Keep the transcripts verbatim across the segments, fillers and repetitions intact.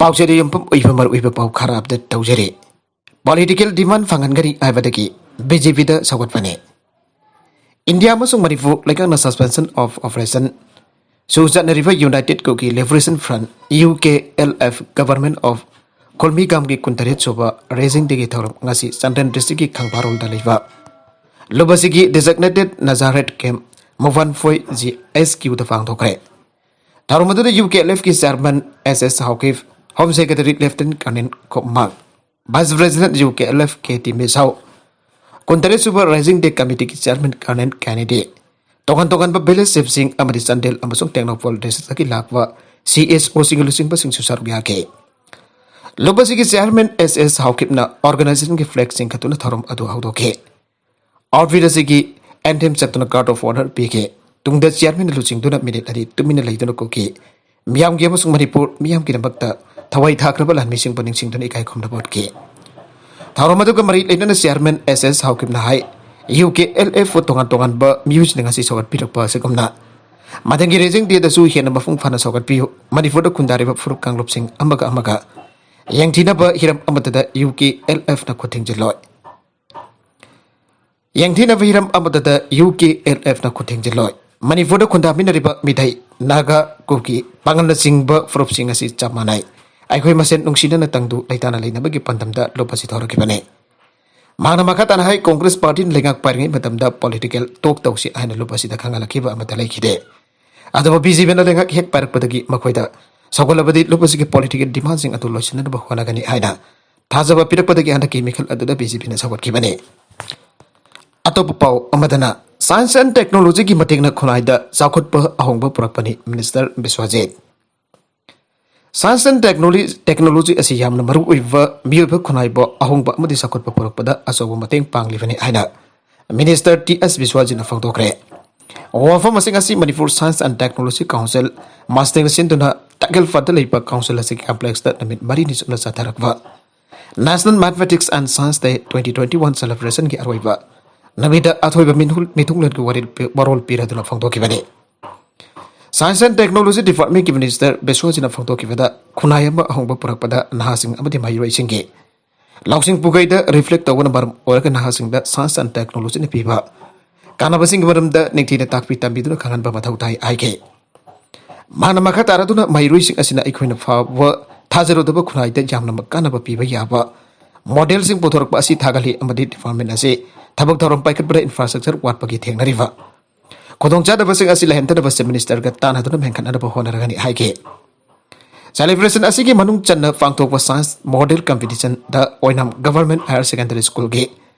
ꯄꯥꯎꯆꯦꯗ ꯌꯨꯝꯐꯝ ꯑꯣꯏꯕ ꯃꯔꯨꯑꯣꯏꯕ ꯄꯥꯎ ꯈꯔ ꯑꯞꯗꯦꯠ ꯇꯧꯖꯔꯤ꯫ ꯄꯣꯂꯤꯇꯤꯀꯦꯜ ꯗꯤꯃꯥꯟ ꯐꯪꯍꯟꯒꯅꯤ ꯍꯥꯏꯕꯗꯒꯤ ꯕꯤ ꯖꯦ ꯄꯤꯗ ꯁꯧꯒꯠꯄꯅꯤ꯫ ꯏꯟꯗꯤꯌꯥ ꯑꯃꯁꯨꯡ ꯃꯅꯤꯄꯨꯔ ꯂꯩꯉꯥꯛꯅ suspension of operation ꯁꯨ ꯆꯠꯅꯔꯤꯕ United Kuki Liberation Front, U K L F, Government of ꯈꯨꯜꯃꯤꯒꯥꯝꯒꯤ ꯀꯨꯟꯇꯔꯦꯠ ꯁꯨꯕ Raising Day ꯒꯤ ꯊꯧꯔꯝ ꯉꯁꯤ ꯆꯥꯟꯗꯦꯜ ꯗꯤꯁꯇ꯭ꯔꯤꯛꯀꯤ ꯈꯪꯕꯥꯔꯣꯜꯗ ꯂꯩꯕ ꯂꯨꯞ ꯑꯁꯤꯒꯤ designated Nazareth camp ꯃꯨꯕꯥꯟꯐꯣꯏ G S Q ꯗ ꯄꯥꯡꯊꯣꯛꯈ꯭ꯔꯦ꯫ ꯊꯧꯔꯝ ꯑꯗꯨꯗ U K L F ꯀꯤ chairman S S Haokip, Home Secretary Lieutenant Colonel ꯈꯣꯝꯃꯥꯡ, Vice President U K L F K T ꯃꯤꯁꯥꯎ, ꯀꯨꯟꯇꯔꯦꯠ ꯁꯨꯕ Raising Day Committee ꯒꯤ chairman Colonel Kennedy, ꯇꯣꯉꯥꯟ ꯇꯣꯉꯥꯟꯕ village chief ꯁꯤꯡ ꯑꯃꯗꯤ ꯆꯥꯟꯗꯦꯜ ꯑꯃꯁꯨꯡ ꯇꯦꯡꯅꯧꯄꯜ district ꯇꯒꯤ ꯂꯥꯛꯄ C S O ꯁꯤꯡ ꯂꯨꯆꯤꯡꯕꯁꯤꯡꯁꯨ ꯁꯔꯨꯛ ꯌꯥꯈꯤ꯫ ꯂꯨꯞ ꯑꯁꯤꯒꯤ chairman S S ꯍꯥꯎꯀꯤꯞꯅ organization ꯒꯤ flag ꯆꯤꯡꯈꯠꯇꯨꯅ ꯊꯧꯔꯝ ꯑꯗꯨ ꯍꯧꯗꯣꯛꯈꯤ꯫ Outfit ꯑꯁꯤꯒꯤ anthem ꯁꯛꯇꯨꯅ guard of honour ꯄꯤꯈꯤ꯫ ꯇꯨꯡꯗ chairman ꯅ ꯂꯨꯆꯤꯡꯗꯨꯅ minute ꯑꯅꯤ ꯇꯨꯃꯤꯟꯅ ꯂꯩꯗꯨꯅ ꯀꯨꯀꯤ ꯃꯤꯌꯥꯝꯒꯤ ꯑꯃꯁꯨꯡ ꯃꯅꯤꯄꯨꯔ ꯃꯤꯌꯥꯝꯒꯤꯗꯃꯛꯇ ꯊꯋꯥꯏ ꯊꯥꯈ꯭ꯔꯕ ꯂꯥꯟꯃꯤꯁꯤꯡꯕꯨ ꯅꯤꯡꯁꯤꯡꯗꯨꯅ ꯏꯀꯥꯏ ꯈꯨꯝꯅꯕ ꯎꯠꯈꯤ꯫ ꯊꯧꯔꯝ ꯑꯗꯨꯒ ꯃꯔꯤ ꯂꯩꯅꯅ chairman S S ꯍꯥꯎꯀꯤꯞꯅ ꯍꯥꯏ, U K L F ꯄꯨ ꯇꯣꯉꯥꯟ ꯇꯣꯉꯥꯟꯕ ꯃꯤꯑꯣꯏꯁꯤꯡꯅ ꯉꯁꯤ ꯁꯧꯒꯠꯄꯤꯔꯛꯄ ꯑꯁꯤꯒꯨꯝꯅ ꯃꯊꯪꯒꯤ Raising Day ꯗꯁꯨ ꯍꯦꯟꯅ ꯃꯄꯨꯡ ꯐꯥꯅ ꯁꯧꯒꯠꯄꯤꯌꯨ꯫ ꯃꯅꯤꯄꯨꯔꯗ ꯈꯨꯟꯗꯥꯔꯤꯕ ꯐꯨꯔꯨꯞ ꯀꯥꯡꯂꯨꯞꯁꯤꯡ ꯑꯃꯒ ꯑꯃꯒ ꯌꯦꯡꯊꯤꯅꯕ ꯍꯤꯔꯝ ꯑꯃꯠꯇꯗ U K L F ꯅ ꯈꯨꯠ ꯊꯤꯡꯖꯤꯜꯂꯣꯏ꯫ ꯌꯦꯡꯊꯤꯅꯕ ꯍꯤꯔꯝ ꯑꯃꯠꯇꯗ U K L F ꯅ ꯈꯨꯠ ꯊꯤꯡꯖꯤꯜꯂꯣꯏ꯫ ꯃꯅꯤꯄꯨꯔꯗ ꯈꯨꯟꯗꯥꯃꯤꯟꯅꯔꯤꯕ ꯃꯤꯇꯩ, ꯅꯥꯒꯥ, ꯀꯨꯀꯤ, ꯄꯥꯉꯜꯅꯆꯤꯡꯕ ꯐꯨꯔꯨꯞꯁꯤꯡ ꯑꯁꯤ ꯆꯞ ꯃꯥꯟꯅꯩ꯫ ꯑꯩꯈꯣꯏ ꯃꯁꯦꯟ ꯅꯨꯡꯁꯤꯅꯅ ꯇꯪꯗꯨ ꯂꯩꯇꯥꯅ ꯂꯩꯅꯕꯒꯤ ꯄꯥꯟꯗꯝꯗ ꯂꯨꯞ ꯑꯁꯤ ꯊꯧꯔꯛꯈꯤꯕꯅꯤ꯫ ꯃꯍꯥꯛꯅ ꯃꯈꯥ ꯇꯥꯅ ꯍꯥꯏ, ꯀꯣꯡꯒ꯭ꯔꯦꯁ ꯄꯥꯔꯇꯤꯅ ꯂꯩꯉꯥꯛ ꯄꯥꯏꯔꯤꯉꯩ ꯃꯇꯝꯗ political talk ꯇꯧꯁꯤ ꯍꯥꯏꯅ ꯂꯨꯞ ꯑꯁꯤꯗ ꯈꯪꯍꯜꯂꯛꯈꯤꯕ ꯑꯃꯠꯇ ꯂꯩꯈꯤꯗꯦ꯫ ꯑꯗꯨꯕꯨ B J P ꯅ ꯂꯩꯉꯥꯛ ꯍꯦꯛ ꯄꯥꯏꯔꯛꯄꯗꯒꯤ ꯃꯈꯣꯏꯗ ꯁꯧꯒꯠꯂꯕꯗꯤ ꯂꯨꯞ ꯑꯁꯤꯒꯤ political demand ꯁꯤꯡ ꯑꯗꯨ ꯂꯣꯏꯁꯤꯟꯅꯕ ꯍꯣꯠꯅꯒꯅꯤ ꯍꯥꯏꯅ ꯊꯥꯖꯕ ꯄꯤꯔꯛꯄꯗꯒꯤ ꯍꯟꯗꯛꯀꯤ ꯃꯤꯈꯜ ꯑꯗꯨꯗ B J P ꯅ ꯁꯧꯒꯠꯈꯤꯕꯅꯤ꯫ ꯑꯇꯣꯞꯄ ꯄꯥꯎ ꯑꯃꯗꯅ, Science and Technology ꯒꯤ ꯃꯇꯦꯡꯅ ꯈꯨꯟꯅꯥꯏꯗ ꯆꯥꯎꯈꯠꯄ ꯑꯍꯣꯡꯕ ꯄꯨꯔꯛꯄꯅꯤ, Minister Biswajit. Science and Technology, technology ꯑꯁꯤ ꯌꯥꯝꯅ ꯃꯔꯨ ꯑꯣꯏꯕ ꯃꯤꯑꯣꯏꯕ ꯈꯨꯟꯅꯥꯏꯕꯨ ꯑꯍꯣꯡꯕ ꯑꯃꯗꯤ ꯆꯥꯎꯈꯠꯄ ꯄꯨꯔꯛꯄꯗ ꯑꯆꯧꯕ ꯃꯇꯦꯡ ꯄꯥꯡꯂꯤꯕꯅꯤ ꯍꯥꯏꯅ Minister T S ꯕꯤꯁ꯭ꯋꯖꯤꯠꯅ ꯐꯣꯡꯗꯣꯛꯈ꯭ꯔꯦ꯫ ꯋꯥꯐꯝ ꯑꯁꯤ ꯉꯁꯤ Manipur Science and Technology Council, ꯃꯥꯁꯇꯦꯡꯅ ꯁꯤꯟꯗꯨꯅ ꯇꯈꯦꯜꯄꯥꯠꯇ ꯂꯩꯕ council ꯑꯁꯤꯒꯤ complex ꯇ ꯅꯨꯃꯤꯠ ꯃꯔꯤꯅꯤ ꯆꯨꯞꯅ ꯆꯠꯊꯔꯛꯄ National Mathematics and Science Day twenty twenty-one celebration ꯒꯤ ꯑꯔꯣꯏꯕ ꯅꯨꯃꯤꯠꯇ ꯑꯊꯣꯏꯕ ꯃꯤꯍꯨꯜ-, ꯃꯤꯊꯨꯡꯂꯦꯟꯒꯤ ꯋꯥꯔꯦꯞ-, ꯋꯥꯔꯣꯜ ꯄꯤꯔꯗꯨꯅ ꯐꯣꯡꯗꯣꯛꯈꯤꯕꯅꯤ꯫ Science and Technology Department ꯀꯤ Minister ꯕꯤꯁ꯭ꯋꯖꯤꯠꯅ ꯐꯣꯡꯗꯣꯛꯈꯤꯕꯗ, ꯈꯨꯟꯅꯥꯏ ꯑꯃ ꯑꯍꯣꯡꯕ ꯄꯨꯔꯛꯄꯗ ꯅꯍꯥꯁꯤꯡ ꯑꯃꯗꯤ ꯃꯍꯩꯔꯣꯏꯁꯤꯡꯒꯤ ꯂꯧꯁꯤꯡ ꯄꯨꯒꯩꯗ reflect ꯇꯧꯕꯅ ꯃꯔꯝ ꯑꯣꯏꯔꯒ ꯅꯍꯥꯁꯤꯡꯗ Science and Technology ꯅ ꯄꯤꯕ ꯀꯥꯟꯅꯕꯁꯤꯡꯒꯤ ꯃꯔꯝꯗ ꯅꯤꯡꯊꯤꯅ ꯇꯥꯛꯄꯤ ꯇꯝꯕꯤꯗꯨꯅ ꯈꯪꯍꯟꯕ ꯃꯊꯧ ꯇꯥꯏ ꯍꯥꯏꯈꯤ꯫ ꯃꯥꯅ ꯃꯈꯥ ꯇꯥꯔꯗꯨꯅ ꯃꯍꯩꯔꯣꯏꯁꯤꯡ ꯑꯁꯤꯅ ꯑꯩꯈꯣꯏꯅ ꯐꯥꯎꯕ ꯊꯥꯖꯔꯨꯗꯕ ꯈꯨꯟꯅꯥꯏꯗ ꯌꯥꯝꯅ ꯀꯥꯟꯅꯕ ꯄꯤꯕ ꯌꯥꯕ model ꯁꯤꯡ ꯄꯨꯊꯣꯔꯛꯄ ꯑꯁꯤ ꯊꯥꯒꯠꯂꯤ ꯑꯃꯗꯤ department ꯑꯁꯤ ꯊꯕꯛ ꯊꯧꯔꯝ ꯄꯥꯏꯈꯠꯄꯗ infrastructure ꯋꯥꯠꯄꯒꯤ ꯊꯦꯡꯅꯔꯤꯕ ꯈꯨꯗꯣꯡꯆꯥꯗꯕꯁꯤꯡ ꯑꯁꯤ ꯂꯩꯍꯟꯗꯅꯕ Chief Minister ꯒ ꯇꯥꯟꯅꯗꯨꯅ ꯃꯦꯟꯈꯠꯅꯅꯕ ꯍꯣꯠꯅꯔꯒꯅꯤ ꯍꯥꯏꯈꯤ꯫ Celebration ꯑꯁꯤꯒꯤ ꯃꯅꯨꯡ ꯆꯟꯅ ꯄꯥꯡꯊꯣꯛꯄ Science Model Competition ꯗ ꯑꯣꯏꯅꯥꯝ Government Higher Secondary School ꯒꯤ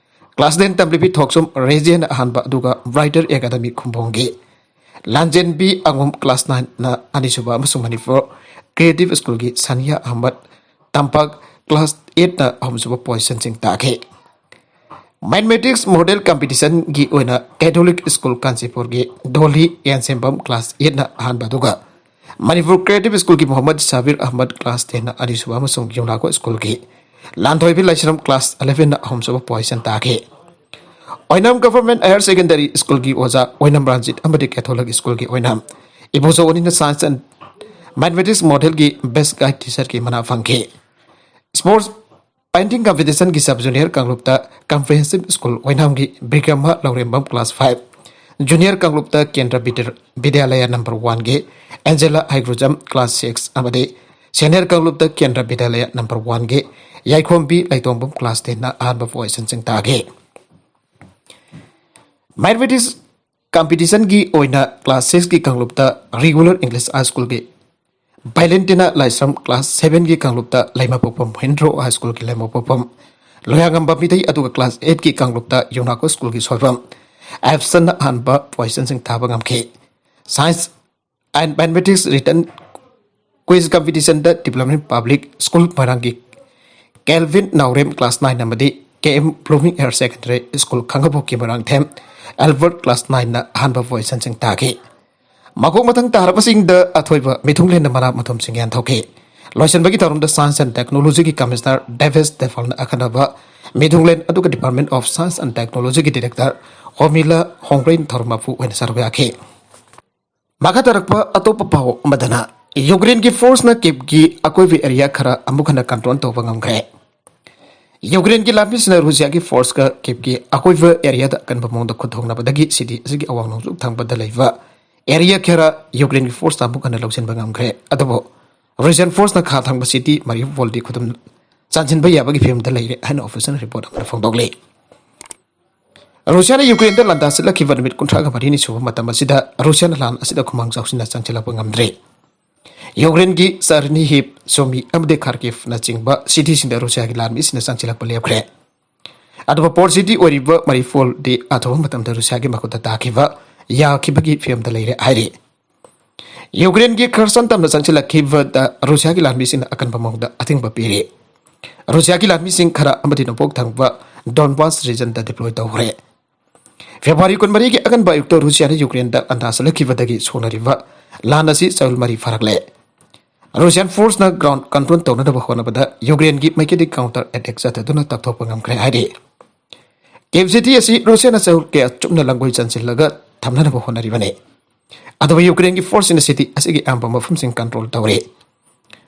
class ten ꯇꯝꯂꯤꯕꯤ ꯊꯣꯛꯆꯣꯝ ꯔꯦꯖꯤꯌꯥꯅ ꯑꯍꯥꯟꯕ, ꯑꯗꯨꯒ Brighter Academy ꯈꯨꯝꯕꯣꯡꯒꯤ ꯂꯥꯟꯖꯦꯟꯕꯤ ꯑꯉꯣꯝ class nine ꯅ ꯑꯅꯤꯁꯨꯕ ꯑꯃꯁꯨꯡ ꯃꯅꯤꯄꯨꯔ Creative School ꯒꯤ ꯁꯅꯤꯌꯥ ꯑꯍꯃꯗ ꯇꯝꯄꯥꯛ class eight ꯅ ꯑꯍꯨꯝꯁꯨꯕ position ꯁꯤꯡ ꯇꯥꯈꯤ꯫ Mathematics Model Competition ꯒꯤ ꯑꯣꯏꯅ Catholic School ꯀꯥꯟꯆꯤꯄꯨꯔꯒꯤ ꯗꯣꯂꯤ ꯌꯦꯟꯁꯦꯝꯕꯝ class eight ꯅ ꯑꯍꯥꯟꯕ, ꯑꯗꯨꯒ ꯃꯅꯤꯄꯨꯔ Creative School ꯒꯤ ꯃꯣꯍꯝꯃꯗ ꯁꯥꯕꯤꯔ ꯑꯍꯃꯗ class ten ꯅ ꯑꯅꯤꯁꯨꯕ ꯑꯃꯁꯨꯡ ꯌꯨꯅꯥꯀꯣ School ꯒꯤ ꯂꯥꯟꯊꯣꯏꯕꯤ ꯂꯥꯏꯁ꯭ꯔꯝ class eleven ꯅ ꯑꯍꯨꯝꯁꯨꯕ position ꯇꯥꯈꯤ꯫ ꯑꯣꯏꯅꯥꯝ Government Higher Secondary School ꯒꯤ ꯑꯣꯖꯥ ꯑꯣꯏꯅꯥꯝ ꯔꯟꯖꯤꯠ ꯑꯃꯗꯤ Catholic School ꯒꯤ ꯑꯣꯏꯅꯥꯝ ꯏꯕꯣꯆꯧ ꯑꯅꯤꯅ Science and Mathematics Model ꯒꯤ Best Guide Teacher ꯒꯤ ꯃꯅꯥ ꯐꯪꯈꯤ꯫ Sports Painting Competition ꯒꯤ Sub Junior ꯀꯥꯡꯂꯨꯞꯇ Comprehensive School ꯑꯣꯏꯅꯥꯝꯒꯤ ꯕꯤꯀ꯭ꯔꯃ ꯂꯧꯔꯦꯝꯕꯝ class five, Junior ꯀꯥꯡꯂꯨꯞꯇ ꯀꯦꯟꯗ꯭ꯔ ꯕꯤꯗ꯭ꯌꯥ-, ꯕꯤꯗ꯭ꯌꯥꯂꯌꯥ number one ꯒꯤ ꯑꯦꯟꯖꯦꯂꯥ ꯍꯩꯒ꯭ꯔꯨꯖꯝ class six ꯑꯃꯗꯤ Senior ꯀꯥꯡꯂꯨꯞꯇ ꯀꯦꯟꯗ꯭ꯔ ꯕꯤꯗ꯭ꯌꯥꯂꯌꯥ number one ꯒꯤ ꯌꯥꯏꯈꯣꯝꯕꯤ ꯂꯩꯇꯣꯡꯕꯝ class ten ꯅ ꯑꯍꯥꯟꯕ position ꯁꯤꯡ ꯇꯥꯈꯤ꯫ Mathematics Competition ꯒꯤ ꯑꯣꯏꯅ class six ꯀꯤ ꯀꯥꯡꯂꯨꯞꯇ Regular English High School ꯒꯤ ꯚꯦꯂꯦꯟꯇꯤꯅꯥ ꯂꯥꯏꯁ꯭ꯔꯝ class seven ꯒꯤ ꯀꯥꯡꯂꯨꯞꯇ ꯂꯩꯃꯄꯣꯛꯄꯝ ꯍꯤꯟꯗ꯭ꯔꯣ High School ꯒꯤ ꯂꯩꯃꯄꯣꯛꯄꯝ ꯂꯣꯌꯥꯉꯝꯕ ꯃꯤꯇꯩ, ꯑꯗꯨꯒ class eight ꯀꯤ ꯀꯥꯡꯂꯨꯞꯇ ꯌꯨꯅꯥꯀꯣ School ꯒꯤ ꯁꯣꯏꯕꯝ ꯑꯦꯞꯁꯟꯅ ꯑꯍꯥꯟꯕ position ꯁꯤꯡ ꯇꯥꯕ ꯉꯝꯈꯤ꯫ Science and Mathematics Written Quiz Competition ꯗ Development Public School ꯃꯣꯏꯔꯥꯡꯒꯤ ꯀꯦꯜꯚꯤꯟ ꯅꯥꯎꯔꯦꯝ class nine ꯑꯃꯗꯤ K M Blooming Higher Secondary School ꯈꯥꯡꯉꯕꯣꯛꯀꯤ ꯃꯣꯏꯔꯥꯡꯊꯦꯝ ꯑꯦꯜꯕꯔꯠ class nine ꯅ ꯑꯍꯥꯟꯕ position ꯁꯤꯡ ꯇꯥꯈꯤ꯫ ꯃꯈꯣꯡ ꯃꯊꯪ ꯇꯥꯔꯕꯁꯤꯡꯗ ꯑꯊꯣꯏꯕ ꯃꯤꯊꯨꯡꯂꯦꯟꯅ ꯃꯅꯥ ꯃꯊꯨꯝꯁꯤꯡ ꯌꯥꯟꯊꯣꯛꯈꯤ꯫ ꯂꯣꯏꯁꯤꯟꯕꯒꯤ ꯊꯧꯔꯝꯗ Science and Technology ꯒꯤ Commissioner ꯗꯦꯕꯦꯁ ꯗꯦꯐꯥꯜꯅ ꯑꯈꯟꯅꯕ ꯃꯤꯊꯨꯡꯂꯦꯟ, ꯑꯗꯨꯒ Department of Science and Technology ꯒꯤ Director ꯍꯣꯃꯤꯂꯥ ꯍꯣꯡꯕ꯭ꯔꯩꯅ ꯊꯧꯔꯝ ꯃꯄꯨ ꯑꯣꯏꯅ ꯁꯔꯨꯛ ꯌꯥꯈꯤ꯫ ꯃꯈꯥ ꯇꯥꯔꯛꯄ ꯑꯇꯣꯞꯄ ꯄꯥꯎ ꯑꯃꯗꯅ, ꯌꯨꯀ꯭ꯔꯦꯟꯒꯤ ꯐꯣꯔꯁꯅ ꯀꯤꯞꯀꯤ ꯑꯀꯣꯏꯕ ꯑꯦꯔꯤꯌꯥ ꯈꯔ ꯑꯃꯨꯛ ꯍꯟꯅ ꯀꯟꯇ꯭ꯔꯣꯜ ꯇꯧꯕ ꯉꯝꯈ꯭ꯔꯦ꯫ ꯌꯨꯀ꯭ꯔꯦꯟꯒꯤ ꯂꯥꯟꯃꯤꯁꯤꯡꯅ ꯔꯨꯁꯤꯌꯥꯒꯤ ꯐꯣꯔꯁꯀ ꯀꯤꯞꯀꯤ ꯑꯀꯣꯏꯕ ꯑꯦꯔꯤꯌꯥꯗ ꯑꯀꯟꯕ ꯃꯑꯣꯡꯗ ꯈꯨꯠꯊꯣꯛꯅꯕꯗꯒꯤ ꯁꯤꯇꯤ ꯑꯁꯤꯒꯤ ꯑꯋꯥꯡ ꯅꯣꯡꯆꯨꯞ ꯊꯪꯕꯗ ꯂꯩꯕ ꯑꯦꯔꯤꯌꯥ ꯈꯔ ꯌꯨꯀ꯭ꯔꯦꯟꯒꯤ ꯐꯣꯔꯁꯅ ꯑꯃꯨꯛ ꯍꯟꯅ ꯂꯧꯁꯤꯟꯕ ꯉꯝꯈ꯭ꯔꯦ꯫ ꯑꯗꯨꯕꯨ ꯔꯨꯁꯤꯌꯥꯟ ꯐꯣꯔꯁꯅ ꯈꯥ ꯊꯪꯕ ꯁꯤꯇꯤ ꯃꯥꯔꯤꯎꯄꯣꯜꯗꯤ ꯈꯨꯗꯨꯝ ꯆꯥꯟꯁꯤꯟꯕ ꯌꯥꯕꯒꯤ ꯐꯤꯕꯝꯗ ꯂꯩꯔꯦ ꯍꯥꯏꯅ ꯑꯣꯐꯤꯁꯤꯌꯦꯜ ꯔꯤꯄꯣꯔꯠ ꯑꯃꯅ ꯐꯣꯡꯗꯣꯛꯂꯤ꯫ ꯔꯨꯁꯤꯌꯥꯅ ꯌꯨꯀ꯭ꯔꯦꯟꯗ ꯂꯥꯟꯗꯥ ꯆꯠꯂꯛꯈꯤꯕ ꯅꯨꯃꯤꯠ ꯀꯨꯟꯊ꯭ꯔꯥꯒ ꯃꯔꯤꯅꯤ ꯁꯨꯕ ꯃꯇꯝ ꯑꯁꯤꯗ ꯔꯨꯁꯤꯌꯥꯅ ꯂꯥꯟ ꯑꯁꯤꯗ ꯈꯨꯃꯥꯡ ꯆꯥꯎꯁꯤꯟꯅ ꯆꯪꯁꯤꯜꯂꯛꯄ ꯉꯝꯗ꯭ꯔꯦ꯫ ꯌꯨꯀ꯭ꯔꯦꯟꯒꯤ ꯆꯥꯔꯅꯤꯍꯤꯞ, ꯁꯣꯃꯤ ꯑꯃꯗꯤ ꯈꯥꯔꯀꯤꯐꯅꯆꯤꯡꯕ ꯁꯤꯇꯤꯁꯤꯡꯗ ꯔꯨꯁꯤꯌꯥꯒꯤ ꯂꯥꯟꯃꯤꯁꯤꯡꯅ ꯆꯪꯁꯤꯜꯂꯛꯄ ꯂꯦꯞꯈ꯭ꯔꯦ꯫ ꯑꯗꯨꯒ ꯄꯣꯔꯠ ꯁꯤꯇꯤ ꯑꯣꯏꯔꯤꯕ ꯃꯥꯔꯤꯎꯄꯣꯜꯗꯤ ꯑꯊꯨꯕ ꯃꯇꯝꯗ ꯔꯨꯁꯤꯌꯥꯒꯤ ꯃꯈꯨꯠꯇ ꯇꯥꯈꯤꯕ ꯌꯥꯈꯤꯕꯒꯤ ꯐꯤꯕꯝꯗ ꯂꯩꯔꯦ ꯍꯥꯏꯔꯤ꯫ ꯌꯨꯀ꯭ꯔꯦꯟꯒꯤ ꯈꯔꯁꯟ ꯇꯝꯅ ꯆꯪꯁꯤꯜꯂꯛꯈꯤꯕꯗ ꯔꯨꯁꯤꯌꯥꯒꯤ ꯂꯥꯟꯃꯤꯁꯤꯡꯅ ꯑꯀꯟꯕ ꯃꯑꯣꯡꯗ ꯑꯊꯤꯡꯕ ꯄꯤꯔꯤ꯫ ꯔꯨꯁꯤꯌꯥꯒꯤ ꯂꯥꯟꯃꯤꯁꯤꯡ ꯈꯔ ꯑꯃꯗꯤ ꯅꯣꯡꯄꯣꯛ ꯊꯪꯕ ꯗꯣꯟꯕꯥꯁ ꯔꯤꯖꯟꯗ ꯗꯤꯄ꯭ꯂꯣꯏ ꯇꯧꯈ꯭ꯔꯦ꯫ ꯐꯦꯕ꯭ꯔꯨꯋꯥꯔꯤ ꯀꯨꯟꯃꯔꯤꯒꯤ ꯑꯉꯟꯕ ꯑꯌꯨꯛꯇ ꯔꯨꯁꯤꯌꯥꯅ ꯌꯨꯀ꯭ꯔꯦꯟꯗ ꯂꯥꯟꯗꯥ ꯆꯠꯂꯛꯈꯤꯕꯗꯒꯤ ꯁꯣꯛꯅꯔꯤꯕ ꯂꯥꯟ ꯑꯁꯤ ꯆꯌꯣꯜ ꯃꯔꯤ ꯐꯥꯔꯛꯂꯦ꯫ ꯔꯨꯁꯤꯌꯥꯟ ꯐꯣꯔꯁꯅ ꯒ꯭ꯔꯥꯎꯟ ꯀꯟꯇ꯭ꯔꯣꯜ ꯇꯧꯅꯅꯕ ꯍꯣꯠꯅꯕꯗ ꯌꯨꯀ꯭ꯔꯦꯟꯒꯤ ꯃꯥꯏꯀꯩꯗꯒꯤ ꯀꯥꯎꯟꯇꯔ ꯑꯦꯇꯦꯛ ꯆꯠꯊꯗꯨꯅ ꯇꯛꯊꯣꯛꯄ ꯉꯝꯈ꯭ꯔꯦ ꯍꯥꯏꯔꯤ꯫ ꯀꯤꯞ ꯁꯤꯇꯤ ꯑꯁꯤ ꯔꯨꯁꯤꯌꯥꯅ ꯆꯌꯣꯜ ꯀꯌꯥ ꯆꯨꯞꯅ ꯂꯥꯟꯒꯣꯏ ꯆꯟꯁꯤꯜꯂꯒ ꯊꯝꯅꯅꯕ ꯍꯣꯠꯅꯔꯤꯕꯅꯤ꯫ ꯑꯗꯨꯕꯨ ꯌꯨꯀ꯭ꯔꯦꯟꯒꯤ ꯐꯣꯔꯁꯁꯤꯡꯅ ꯁꯤꯇꯤ ꯑꯁꯤꯒꯤ ꯑꯌꯥꯝꯕ ꯃꯐꯝꯁꯤꯡ ꯀꯟꯇ꯭ꯔꯣꯜ ꯇꯧꯔꯤ꯫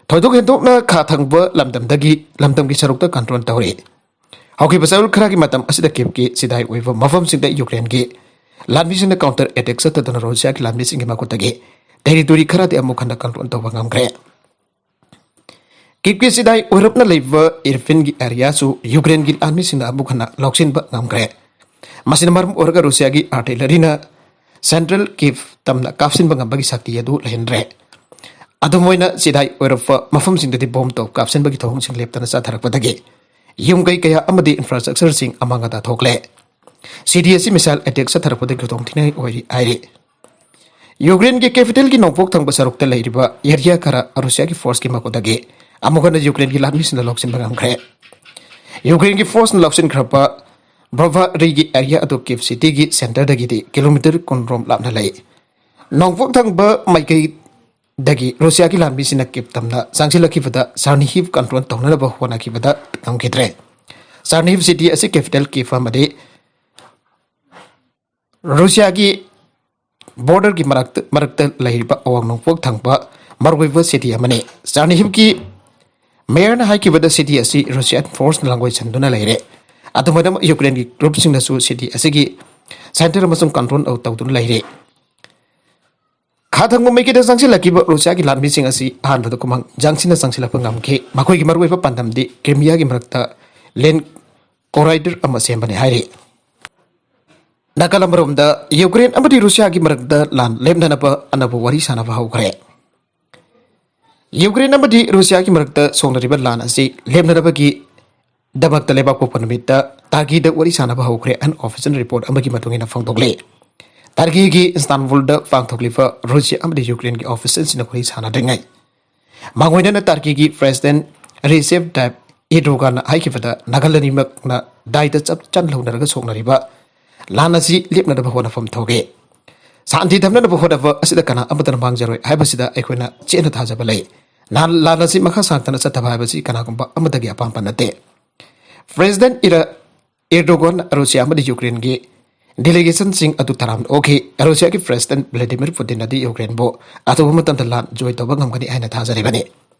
ꯊꯣꯏꯗꯣꯛ ꯍꯦꯟꯗꯣꯛꯅ ꯈꯥ ꯊꯪꯕ ꯂꯝꯗꯝꯗꯒꯤ ꯂꯝꯗꯝꯒꯤ ꯁꯔꯨꯛꯇ ꯀꯟꯇ꯭ꯔꯣꯜ ꯇꯧꯔꯤ꯫ ꯍꯧꯈꯤꯕ ꯆꯌꯣꯜ ꯈꯔꯒꯤ ꯃꯇꯝ ꯑꯁꯤꯗ ꯀꯤꯞꯀꯤ ꯆꯤꯗꯥꯏ ꯑꯣꯏꯕ ꯃꯐꯝꯁꯤꯡꯗ ꯌꯨꯀ꯭ꯔꯦꯟꯒꯤ ꯂꯥꯟꯃꯤꯁꯤꯡꯅ ꯀꯥꯎꯟꯇꯔ ꯑꯦꯇꯦꯛ ꯆꯠꯊꯗꯨꯅ ꯔꯨꯁꯤꯌꯥꯒꯤ ꯂꯥꯟꯃꯤꯁꯤꯡꯒꯤ ꯃꯈꯨꯠꯇꯒꯤ ꯇꯦꯔꯤꯇꯣꯔꯤ ꯈꯔꯗꯤ ꯑꯃꯨꯛ ꯍꯟꯅ ꯀꯟꯇ꯭ꯔꯣꯜ ꯇꯧꯕ ꯉꯝꯈ꯭ꯔꯦ꯫ ꯀꯤꯞꯀꯤ ꯆꯤꯗꯥꯏ ꯑꯣꯏꯔꯞꯅ ꯂꯩꯕ ꯏꯔꯐꯤꯟꯒꯤ ꯑꯦꯔꯤꯌꯥꯁꯨ ꯌꯨꯀ꯭ꯔꯦꯟꯒꯤ ꯂꯥꯟꯃꯤꯁꯤꯡꯅ ꯑꯃꯨꯛ ꯍꯟꯅ ꯂꯧꯁꯤꯟꯕ ꯉꯝꯈ꯭ꯔꯦ꯫ ꯃꯁꯤꯅ ꯃꯔꯝ ꯑꯣꯏꯔꯒ ꯔꯨꯁꯤꯌꯥꯒꯤ ꯑꯥꯔꯇꯤꯂꯔꯤꯅ ꯁꯦꯟꯇ꯭ꯔꯦꯜ ꯀꯤꯞ ꯇꯝꯅ ꯀꯥꯞꯁꯤꯟꯕ ꯉꯝꯕꯒꯤ ꯁꯛꯇꯤ ꯑꯗꯨ ꯂꯩꯍꯟꯗ꯭ꯔꯦ꯫ ꯑꯗꯨꯝ ꯑꯣꯏꯅ ꯆꯤꯗꯥꯏ ꯑꯣꯏꯔꯛꯄ ꯃꯐꯝꯁꯤꯡꯗꯗꯤ ꯕꯣꯝ ꯇꯧ ꯀꯥꯞꯁꯤꯟꯕꯒꯤ ꯊꯧꯑꯣꯡꯁꯤꯡ ꯂꯦꯞꯇꯅ ꯆꯠꯊꯔꯛꯄꯗꯒꯤ ꯌꯨꯝ ꯀꯩ ꯀꯌꯥ ꯑꯃꯗꯤ ꯏꯟꯐ꯭ꯔꯥꯁ꯭ꯇ꯭ꯔꯛꯆꯔꯁꯤꯡ ꯑꯃꯥꯡ ꯑꯇꯥ ꯊꯣꯛꯂꯦ꯫ ꯁꯤꯇꯤ ꯑꯁꯤ ꯃꯤꯁꯥꯏꯜ ꯑꯦꯇꯦꯛ ꯆꯠꯊꯔꯛꯄꯗꯒꯤ ꯈꯨꯗꯣꯡꯊꯤꯅꯤꯡꯉꯥꯏ ꯑꯣꯏꯔꯤ ꯍꯥꯏꯔꯤ꯫ ꯌꯨꯀ꯭ꯔꯦꯟꯒꯤ ꯀꯦꯄꯤꯇꯦꯜꯒꯤ ꯅꯣꯡꯄꯣꯛ ꯊꯪꯕ ꯁꯔꯨꯛꯇ ꯂꯩꯔꯤꯕ ꯑꯦꯔꯤꯌꯥ ꯈꯔ ꯔꯨꯁꯤꯌꯥꯒꯤ ꯐꯣꯔꯁꯀꯤ ꯃꯈꯨꯠꯇꯒꯤ ꯑꯃꯨꯛ ꯍꯟꯅ ꯌꯨꯀ꯭ꯔꯦꯟꯒꯤ ꯂꯥꯟꯃꯤꯁꯤꯡꯅ ꯂꯧꯁꯤꯟꯕ ꯉꯝꯈ꯭ꯔꯦ꯫ ꯌꯨꯀ꯭ꯔꯦꯟꯒꯤ ꯐꯣꯔꯁꯅ ꯂꯧꯁꯤꯟꯈ꯭ꯔꯕ ꯕ꯭ꯔꯣꯚꯥꯔꯤꯒꯤ ꯑꯦꯔꯤꯌꯥ ꯑꯗꯨ ꯀꯤꯞ ꯁꯤꯇꯤꯒꯤ ꯁꯦꯟꯇꯔꯗꯒꯤꯗꯤ ꯀꯤꯂꯣꯃꯤꯇꯔ ꯀꯨꯟ ꯔꯣꯝ ꯂꯥꯞꯅ ꯂꯩ꯫ ꯅꯣꯡꯄꯣꯛ ꯊꯪꯕ ꯃꯥꯏꯀꯩꯗꯒꯤ ꯔꯨꯁꯤꯌꯥꯒꯤ ꯂꯥꯟꯃꯤꯁꯤꯡꯅ ꯀꯤꯞ ꯇꯝꯅ ꯆꯪꯁꯤꯜꯂꯛꯈꯤꯕꯗ ꯆꯥꯔꯅꯤꯍꯤꯞ ꯀꯟꯇ꯭ꯔꯣꯜ ꯇꯧꯅꯅꯕ ꯍꯣꯠꯅꯈꯤꯕꯗ ꯉꯝꯈꯤꯗ꯭ꯔꯦ꯫ ꯆꯥꯔꯅꯤꯍꯤꯞ ꯁꯤꯇꯤ ꯑꯁꯤ ꯀꯦꯄꯤꯇꯦꯜ ꯀꯤꯞ ꯑꯃꯗꯤ ꯔꯨꯁꯤꯌꯥꯒꯤ ꯕꯣꯔꯗꯔꯒꯤ ꯃꯔꯛꯇ ꯃꯔꯛꯇ ꯂꯩꯔꯤꯕ ꯑꯋꯥꯡ ꯅꯣꯡꯄꯣꯛ ꯊꯪꯕ ꯃꯔꯨꯑꯣꯏꯕ ꯁꯤꯇꯤ ꯑꯃꯅꯤ꯫ ꯆꯥꯔꯅꯤꯍꯤꯕꯀꯤ ꯃꯦꯌꯔꯅ ꯍꯥꯏꯈꯤꯕꯗ ꯁꯤꯇꯤ ꯑꯁꯤ ꯔꯨꯁꯤꯌꯥꯟ ꯐꯣꯔꯁꯅ ꯂꯥꯡꯒꯣꯏꯁꯟꯗꯨꯅ ꯂꯩꯔꯦ꯫ ꯑꯗꯨꯃꯥꯏꯅ ꯌꯨꯀ꯭ꯔꯦꯟꯒꯤ ꯒ꯭ꯔꯨꯞꯁꯤꯡꯅꯁꯨ ꯁꯤꯇꯤ ꯑꯁꯤꯒꯤ ꯁꯦꯟꯇꯔ ꯑꯃꯁꯨꯡ ꯀꯟꯇ꯭ꯔꯣꯜ ꯇꯧꯗꯨꯅ ꯂꯩꯔꯦ꯫ ꯈꯥ ꯊꯪꯕ ꯃꯥꯏꯀꯩꯗ ꯆꯪꯁꯤꯜꯂꯛꯈꯤꯕ ꯔꯨꯁꯤꯌꯥꯒꯤ ꯂꯥꯟꯃꯤꯁꯤꯡ ꯑꯁꯤ ꯑꯍꯥꯟꯕꯗ ꯈꯨꯃꯥꯡ ꯌꯥꯡꯁꯤꯟꯅ ꯆꯪꯁꯤꯜꯂꯛꯄ ꯉꯝꯈꯤ꯫ ꯃꯈꯣꯏꯒꯤ ꯃꯔꯨꯑꯣꯏꯕ ꯄꯥꯟꯗꯝꯗꯤ ꯀ꯭ꯔꯤꯃꯤꯌꯥꯒꯤ ꯃꯔꯛꯇ ꯂꯦꯟ ꯀꯣꯔꯥꯏꯗꯔ ꯑꯃ ꯁꯦꯝꯕꯅꯤ ꯍꯥꯏꯔꯤ꯫ ꯅꯥꯀꯜ ꯑꯃꯔꯣꯝꯗ ꯌꯨꯀ꯭ꯔꯦꯟ ꯑꯃꯗꯤ ꯔꯨꯁꯤꯌꯥꯒꯤ ꯃꯔꯛꯇ ꯂꯥꯟ ꯂꯦꯞꯅꯅꯕ ꯑꯅꯧꯕ ꯋꯥꯔꯤ ꯁꯥꯟꯅꯕ ꯍꯧꯈ꯭ꯔꯦ꯫ ꯌꯨꯀ꯭ꯔꯦꯟ ꯑꯃꯗꯤ ꯔꯨꯁꯤꯌꯥꯒꯤ ꯃꯔꯛꯇ ꯁꯣꯛꯅꯔꯤꯕ ꯂꯥꯟ ꯑꯁꯤ ꯂꯦꯞꯅꯅꯕꯒꯤ ꯗꯃꯛꯇ ꯂꯩꯕꯥꯛꯄꯣꯛꯄ ꯅꯨꯃꯤꯠꯇ ꯇꯥꯔꯀꯤꯗ ꯋꯥꯔꯤ ꯁꯥꯟꯅꯕ ꯍꯧꯈ꯭ꯔꯦ ꯍꯥꯏꯅ ꯑꯣꯐꯤꯁꯤꯌꯦꯜ ꯔꯤꯄꯣꯔꯠ ꯑꯃꯒꯤ ꯃꯇꯨꯡ ꯏꯟꯅ ꯐꯣꯡꯗꯣꯛꯂꯤ꯫ ꯇꯥꯔꯀꯤꯒꯤ ꯏꯁꯇꯥꯟꯕꯨꯜꯗ ꯄꯥꯡꯊꯣꯛꯂꯤꯕ ꯔꯨꯁꯤꯌꯥ ꯑꯃꯗꯤ ꯌꯨꯀ꯭ꯔꯦꯟꯒꯤ ꯑꯣꯐꯤꯁꯤꯌꯦꯜꯁꯤꯡꯅ ꯋꯥꯔꯤ ꯁꯥꯟꯅꯗ꯭ꯔꯤꯉꯩ ꯃꯥꯡꯑꯣꯏꯅꯅ ꯇꯥꯔꯀꯤꯒꯤ ꯄ꯭ꯔꯦꯁꯤꯗꯦꯟ ꯔꯤꯁꯦꯞ ꯇꯥꯏꯞ ꯏꯔꯗꯣꯒꯥꯟꯅ ꯍꯥꯏꯈꯤꯕꯗ ꯅꯥꯒꯜ ꯑꯅꯤꯃꯛꯅ ꯗꯥꯏꯗ ꯆꯞ ꯆꯥꯅ ꯂꯧꯅꯔꯒ ꯁꯣꯛꯅꯔꯤꯕ ꯂꯥꯟ ꯑꯁꯤ ꯂꯦꯞꯅꯅꯕ ꯍꯣꯠꯅꯐꯝ ꯊꯣꯛꯏ꯫ ꯁꯥꯟꯇꯤ ꯊꯝꯅꯅꯕ ꯍꯣꯠꯅꯕ ꯑꯁꯤꯗ ꯀꯅꯥ ꯑꯃꯠꯇꯅ ꯃꯥꯡꯖꯔꯣꯏ ꯍꯥꯏꯕꯁꯤꯗ ꯑꯩꯈꯣꯏꯅ ꯆꯦꯠꯅ ꯊꯥꯖꯕ ꯂꯩ꯫ ꯂꯥꯟ ꯂꯥꯟ ꯑꯁꯤ ꯃꯈꯥ ꯁꯥꯡꯊꯅ ꯆꯠꯊꯕ ꯍꯥꯏꯕꯁꯤ ꯀꯅꯥꯒꯨꯝꯕ ꯑꯃꯠꯇꯒꯤ ꯑꯄꯥꯝꯕ ꯅꯠꯇꯦ꯫ ꯄ꯭ꯔꯦꯁꯤꯗꯦꯟ ꯏꯔ ꯏꯔꯗꯣꯒꯥꯟ ꯔꯨꯁꯤꯌꯥ ꯑꯃꯗꯤ ꯌꯨꯀ꯭ꯔꯦꯟꯒꯤ ꯗꯦꯂꯤꯒꯦꯁꯟꯁꯤꯡ ꯑꯗꯨ ꯇꯔꯥꯝꯅ ꯑꯣꯛꯈꯤ꯫ ꯔꯨꯁꯤꯌꯥꯒꯤ ꯄ꯭ꯔꯦꯁꯤꯗꯦꯟ ꯚ꯭ꯂꯥꯗꯤꯃꯤꯔ ꯄꯨꯇꯤꯟꯅꯗꯤ ꯌꯨꯀ꯭ꯔꯦꯟꯕꯨ ꯑꯊꯨꯕ ꯃꯇꯝꯗ ꯂꯥꯟ ꯖꯣꯏ ꯇꯧꯕ ꯉꯝꯒꯅꯤ ꯍꯥꯏꯅ ꯊꯥꯖꯔꯤꯕꯅꯤ꯫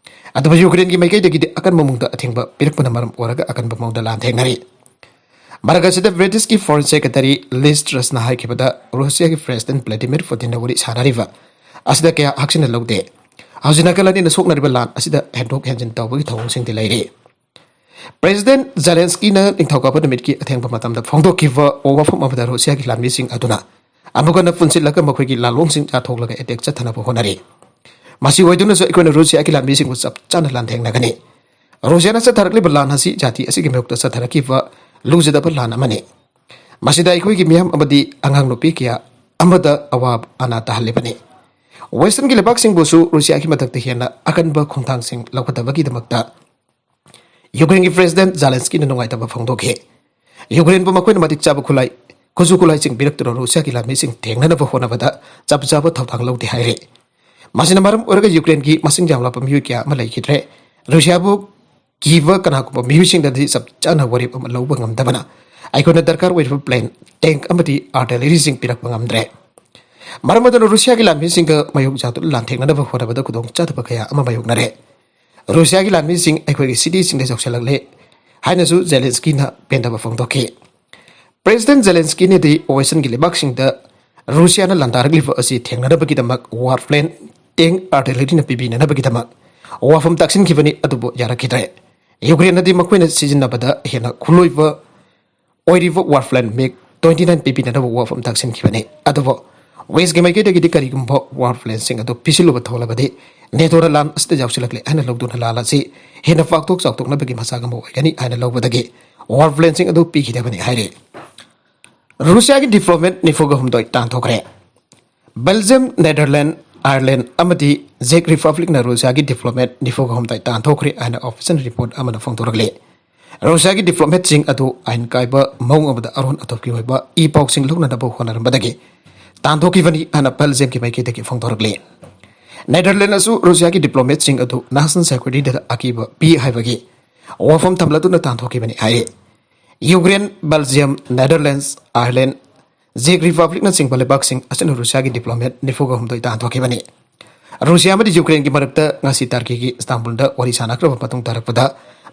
ꯑꯗꯨꯕꯨ ꯌꯨꯀ꯭ꯔꯦꯟꯒꯤ ꯃꯥꯏꯀꯩꯗꯒꯤꯗꯤ ꯑꯀꯟꯕ ꯃꯑꯣꯡꯗ ꯑꯊꯤꯡꯕ ꯄꯤꯔꯛꯄꯅ ꯃꯔꯝ ꯑꯣꯏꯔꯒ ꯑꯀꯟꯕ ꯃꯑꯣꯡꯗ ꯂꯥꯟ ꯊꯦꯡꯅꯔꯤ꯫ ꯃꯔꯛ ꯑꯁꯤꯗ ꯕ꯭ꯔꯤꯇꯤꯁꯀꯤ ꯐꯣꯔꯦꯟ ꯁꯦꯀ꯭ꯔꯦꯇꯔꯤ ꯂꯤꯁ ꯇ꯭ꯔꯁꯅ ꯍꯥꯏꯈꯤꯕꯗ ꯔꯨꯁꯤꯌꯥꯒꯤ ꯄ꯭ꯔꯦꯁꯤꯗꯦꯟ ꯚ꯭ꯂꯥꯗꯤꯃꯤꯔ ꯄꯨꯇꯤꯟꯅ ꯋꯥꯔꯤ ꯁꯥꯟꯅꯔꯤꯕ ꯑꯁꯤꯗ ꯀꯌꯥ ꯍꯛꯆꯤꯟꯅ ꯂꯧꯗꯦ꯫ ꯍꯧꯖꯤꯛ ꯅꯥꯀꯜ ꯑꯅꯤꯅ ꯁꯣꯛꯅꯔꯤꯕ ꯂꯥꯟ ꯑꯁꯤꯗ ꯍꯦꯟꯗꯣꯛ ꯍꯦꯟꯖꯤꯟ ꯇꯧꯕꯒꯤ ꯊꯧꯑꯣꯡꯁꯤꯡꯗꯤ ꯂꯩꯔꯤ꯫ ꯄ꯭ꯔꯦꯁꯤꯗꯦꯟ ꯖꯦꯂꯦꯟꯁꯀꯤꯅ ꯅꯤꯡꯊꯧꯀꯥꯕ ꯅꯨꯃꯤꯠꯀꯤ ꯑꯊꯦꯡꯕ ꯃꯇꯝꯗ ꯐꯣꯡꯗꯣꯛꯈꯤꯕ ꯋꯥꯐꯝ ꯑꯃꯗ ꯔꯨꯁꯤꯌꯥꯒꯤ ꯂꯥꯟꯃꯤꯁꯤꯡ ꯑꯗꯨꯅ ꯑꯃꯨꯛ ꯍꯟꯅ ꯄꯨꯟꯁꯤꯜꯂꯒ ꯃꯈꯣꯏꯒꯤ ꯂꯥꯜꯂꯣꯡꯁꯤꯡ ꯆꯥꯊꯣꯛꯂꯒ ꯑꯦꯇꯦꯛ ꯆꯠꯊꯅꯕ ꯍꯣꯠꯅꯔꯤ꯫ ꯃꯁꯤ ꯑꯣꯏꯗꯨꯅꯁꯨ ꯑꯩꯈꯣꯏꯅ ꯔꯨꯁꯤꯌꯥꯒꯤ ꯂꯥꯟꯃꯤꯁꯤꯡꯕꯨ ꯆꯞ ꯆꯥꯅ ꯂꯥꯟꯊꯦꯡꯅꯒꯅꯤ꯫ ꯔꯨꯁꯤꯌꯥꯅ ꯆꯠꯊꯔꯛꯂꯤꯕ ꯂꯥꯟ ꯑꯁꯤ ꯖꯥꯇꯤ ꯑꯁꯤꯒꯤ ꯃꯥꯌꯣꯛꯇ ꯆꯠꯊꯔꯛꯈꯤꯕ ꯂꯨꯖꯗꯕ ꯂꯥꯟ ꯑꯃꯅꯤ꯫ ꯃꯁꯤꯗ ꯑꯩꯈꯣꯏꯒꯤ ꯃꯤꯌꯥꯝ ꯑꯃꯗꯤ ꯑꯉꯥꯡ ꯅꯨꯄꯤ ꯀꯌꯥ ꯑꯃꯗ ꯑꯋꯥꯕ ꯑꯅꯥ ꯇꯥꯍꯜꯂꯤꯕꯅꯤ꯫ ꯋꯦꯁꯇꯔꯟꯒꯤ ꯂꯩꯕꯥꯛꯁꯤꯡꯕꯨꯁꯨ ꯔꯨꯁꯤꯌꯥꯒꯤ ꯃꯊꯛꯇ ꯍꯦꯟꯅ ꯑꯀꯟꯕ ꯈꯣꯡꯊꯥꯡꯁꯤꯡ ꯂꯧꯈꯠꯇꯕꯒꯤꯗꯃꯛꯇ ꯌꯨꯀ꯭ꯔꯦꯟꯒꯤ ꯄ꯭ꯔꯦꯁꯤꯗꯦꯟ ꯖꯥꯂꯦꯟꯁꯀꯤꯅ ꯅꯨꯡꯉꯥꯏꯇꯕ ꯐꯣꯡꯗꯣꯛꯈꯤ꯫ ꯌꯨꯀ꯭ꯔꯦꯟꯕꯨ ꯃꯈꯣꯏꯅ ꯃꯇꯤꯛ ꯆꯥꯕ ꯈꯨꯠꯂꯥꯏ, ꯈꯨꯠꯁꯨ ꯈꯨꯠꯂꯥꯏꯁꯤꯡ ꯄꯤꯔꯛꯇꯨꯅ ꯔꯨꯁꯤꯌꯥꯒꯤ ꯂꯥꯟꯃꯤꯁꯤꯡ ꯊꯦꯡꯅꯅꯕ ꯍꯣꯠꯅꯕꯗ ꯆꯞ ꯆꯥꯕ ꯊꯧꯗꯥꯡ ꯂꯧꯗꯦ ꯍꯥꯏꯔꯤ꯫ ꯃꯁꯤꯅ ꯃꯔꯝ ꯑꯣꯏꯔꯒ ꯌꯨꯀ꯭ꯔꯦꯟꯒꯤ ꯃꯁꯤꯡ ꯌꯥꯝꯂꯕ ꯃꯤꯑꯣꯏ ꯀꯌꯥ ꯑꯃ ꯂꯩꯈꯤꯗ꯭ꯔꯦ꯫ ꯔꯨꯁꯤꯌꯥꯕꯨ ꯀꯤꯕ ꯀꯅꯥꯒꯨꯝꯕ ꯃꯤꯑꯣꯏꯁꯤꯡꯗꯗꯤ ꯆꯞ ꯆꯥꯅ ꯋꯥꯔꯦꯞ ꯑꯃ ꯂꯧꯕ ꯉꯝꯗꯕꯅ ꯑꯩꯈꯣꯏꯅ ꯗꯔꯀꯥꯔ ꯑꯣꯏꯔꯤꯕ ꯄ꯭ꯂꯦꯟ, ꯇꯦꯡꯛ ꯑꯃꯗꯤ ꯑꯥꯔꯇꯤꯂꯔꯤꯁꯤꯡ ꯄꯤꯔꯛꯄ ꯉꯝꯗ꯭ꯔꯦ꯫ ꯃꯔꯝ ꯑꯗꯨꯅ ꯔꯨꯁꯤꯌꯥꯒꯤ ꯂꯥꯟꯃꯤꯁꯤꯡꯒ ꯃꯌꯣꯛ ꯆꯥꯗꯨꯅ ꯂꯥꯟꯊꯦꯡꯅꯅꯕ ꯍꯣꯠꯅꯕꯗ ꯈꯨꯗꯣꯡꯆꯥꯗꯕ ꯀꯌꯥ ꯑꯃ ꯃꯥꯌꯣꯛꯅꯔꯦ꯫ ꯔꯨꯁꯤꯌꯥꯒꯤ ꯂꯥꯟꯃꯤꯁꯤꯡ ꯑꯩꯈꯣꯏꯒꯤ ꯁꯤꯇꯤꯁꯤꯡꯗ ꯌꯧꯁꯤꯜꯂꯛꯂꯦ ꯍꯥꯏꯅꯁꯨ ꯖꯦꯂꯦꯟꯁꯀꯤꯅ ꯄꯦꯟꯗꯕ ꯐꯣꯡꯗꯣꯛꯈꯤ꯫ ꯄ꯭ꯔꯦꯁꯤꯗꯦꯟ ꯖꯦꯂꯦꯟꯁꯀꯤꯅꯗꯤ ꯋꯦꯁꯇꯔꯟꯒꯤ ꯂꯩꯕꯥꯛꯁꯤꯡꯗ ꯔꯨꯁꯤꯌꯥꯅ ꯂꯥꯟꯗꯥꯔꯛꯂꯤꯕ ꯑꯁꯤ ꯊꯦꯡꯅꯅꯕꯒꯤꯗꯃꯛ ꯋꯥꯔ ꯄ꯭ꯂꯦꯟ, ꯇꯦꯡ, ꯑꯥꯔꯇꯤꯂꯔꯤꯅ ꯄꯤꯕꯤꯅꯅꯕꯒꯤꯗꯃꯛ ꯋꯥꯐꯝ ꯇꯥꯛꯁꯤꯟꯈꯤꯕꯅꯤ, ꯑꯗꯨꯕꯨ ꯌꯥꯔꯛꯈꯤꯗ꯭ꯔꯦ꯫ ꯌꯨꯀ꯭ꯔꯦꯟꯅꯗꯤ ꯃꯈꯣꯏꯅ ꯁꯤꯖꯤꯟꯅꯕꯗ ꯍꯦꯟꯅ ꯈꯨꯠꯂꯣꯏꯕ ꯑꯣꯏꯔꯤꯕ ꯋꯥꯔ ꯄ꯭ꯂꯦꯟ ꯃꯤꯒ ꯇ꯭ꯋꯦꯟꯇꯤ ꯅꯥꯏꯟ ꯄꯤꯕꯤꯅꯅꯕ ꯋꯥꯐꯝ ꯇꯥꯛꯁꯤꯟꯈꯤꯕꯅꯤ꯫ ꯑꯗꯨꯕꯨ ꯋꯦꯁꯀꯤ ꯃꯥꯏꯀꯩꯗꯒꯤꯗꯤ ꯀꯔꯤꯒꯨꯝꯕ ꯋꯥꯔ ꯄ꯭ꯂꯦꯟꯁꯤꯡ ꯑꯗꯨ ꯄꯤꯁꯤꯜꯂꯨꯕ ꯊꯣꯛꯂꯕꯗꯤ ꯅꯦꯇꯣꯅ ꯂꯥꯟ ꯑꯁꯤꯗ ꯌꯥꯎꯁꯤꯜꯂꯛꯂꯦ ꯍꯥꯏꯅ ꯂꯧꯗꯨꯅ ꯂꯥꯟ ꯑꯁꯤ ꯍꯦꯟꯅ ꯄꯥꯛꯊꯣꯛ ꯆꯥꯎꯊꯣꯛꯅꯕꯒꯤ ꯃꯆꯥꯛ ꯑꯃ ꯑꯣꯏꯒꯅꯤ ꯍꯥꯏꯅ ꯂꯧꯕꯗꯒꯤ ꯋꯥꯔ ꯄ꯭ꯂꯦꯟꯁꯤꯡ ꯑꯗꯨ ꯄꯤꯈꯤꯗꯕꯅꯤ ꯍꯥꯏꯔꯤ꯫ ꯔꯨꯁꯤꯌꯥꯒꯤ ꯗꯤꯄ꯭ꯂꯣꯃꯦꯠ ꯅꯤꯐꯨꯒ ꯍꯨꯝꯗꯣꯏ ꯇꯥꯟꯊꯣꯛꯈ꯭ꯔꯦ꯫ ꯕꯦꯜꯖꯤꯌꯝ, ꯅꯦꯗꯔꯂꯦꯟ, ꯑꯥꯌꯔꯂꯦꯟ ꯑꯃꯗꯤ ꯖꯦꯛ ꯔꯤꯄꯕ꯭ꯂꯤꯛꯅ ꯔꯨꯁꯤꯌꯥꯒꯤ ꯗꯤꯄ꯭ꯂꯣꯃꯦꯠ ꯅꯤꯐꯨꯒ ꯍꯨꯝꯗꯣꯏ ꯇꯥꯟꯊꯣꯛꯈ꯭ꯔꯦ ꯍꯥꯏꯅ ꯑꯣꯐꯤꯁꯤꯌꯦꯜ ꯔꯤꯄꯣꯔꯠ ꯑꯃꯅ ꯐꯣꯡꯗꯣꯔꯛꯂꯤ꯫ ꯔꯨꯁꯤꯌꯥꯒꯤ ꯗꯤꯄ꯭ꯂꯣꯃꯦꯠꯁꯤꯡ ꯑꯗꯨ ꯑꯥꯏꯟ ꯀꯥꯏꯕ ꯃꯑꯣꯡ ꯑꯃꯗ ꯑꯔꯣꯟ ꯑꯊꯨꯞꯀꯤ ꯑꯣꯏꯕ ꯏ ꯄꯥꯎꯁꯤꯡ ꯂꯧꯅꯅꯕ ꯍꯣꯠꯅꯔꯝꯕꯗꯒꯤ ꯇꯥꯟꯊꯣꯛꯈꯤꯕꯅꯤ ꯍꯥꯏꯅ ꯕꯦꯜꯖꯤꯌꯝꯒꯤ ꯃꯥꯏꯀꯩꯗꯒꯤ ꯐꯣꯡꯗꯣꯔꯛꯂꯤ꯫ ꯅꯦꯗꯔꯂꯦꯟꯗꯁꯨ ꯔꯨꯁꯤꯌꯥꯒꯤ ꯗꯤꯄ꯭ꯂꯣꯃꯦꯠꯁꯤꯡ ꯑꯗꯨ ꯅꯦꯁꯅꯦꯜ ꯁꯦꯀ꯭ꯌꯨꯔꯤꯇꯤꯗ ꯑꯀꯤꯕ ꯄꯤ ꯍꯥꯏꯕꯒꯤ ꯋꯥꯐꯝ ꯊꯝꯂꯗꯨꯅ ꯇꯥꯟꯊꯣꯛꯈꯤꯕꯅꯤ ꯍꯥꯏꯔꯤ꯫ ꯌꯨꯀ꯭ꯔꯦꯟ, ꯕꯦꯜꯖꯤꯌꯝ, ꯅꯦꯗꯔꯂꯦꯟꯗꯁ, ꯑꯥꯌꯔꯂꯦꯟꯗ, ꯖꯦꯛ ꯔꯤꯄꯕ꯭ꯂꯤꯛꯅꯆꯤꯡꯕ ꯂꯩꯕꯥꯛꯁꯤꯡ ꯑꯁꯤꯅ ꯔꯨꯁꯤꯌꯥꯒꯤ ꯗꯤꯄ꯭ꯂꯣꯃꯦꯠ ꯅꯤꯐꯨꯒ ꯍꯨꯝꯗꯣꯏ ꯇꯥꯟꯊꯣꯛꯈꯤꯕꯅꯤ꯫ ꯔꯨꯁꯤꯌꯥ ꯑꯃꯗꯤ ꯌꯨꯀ꯭ꯔꯦꯟꯒꯤ ꯃꯔꯛꯇ ꯉꯁꯤ ꯇꯔꯀꯤꯒꯤ ꯏꯁꯇꯥꯟꯕꯨꯜꯗ ꯋꯥꯔꯤ ꯁꯥꯟꯅꯈ꯭ꯔꯕ ꯃꯇꯨꯡ ꯇꯥꯔꯛꯄꯗ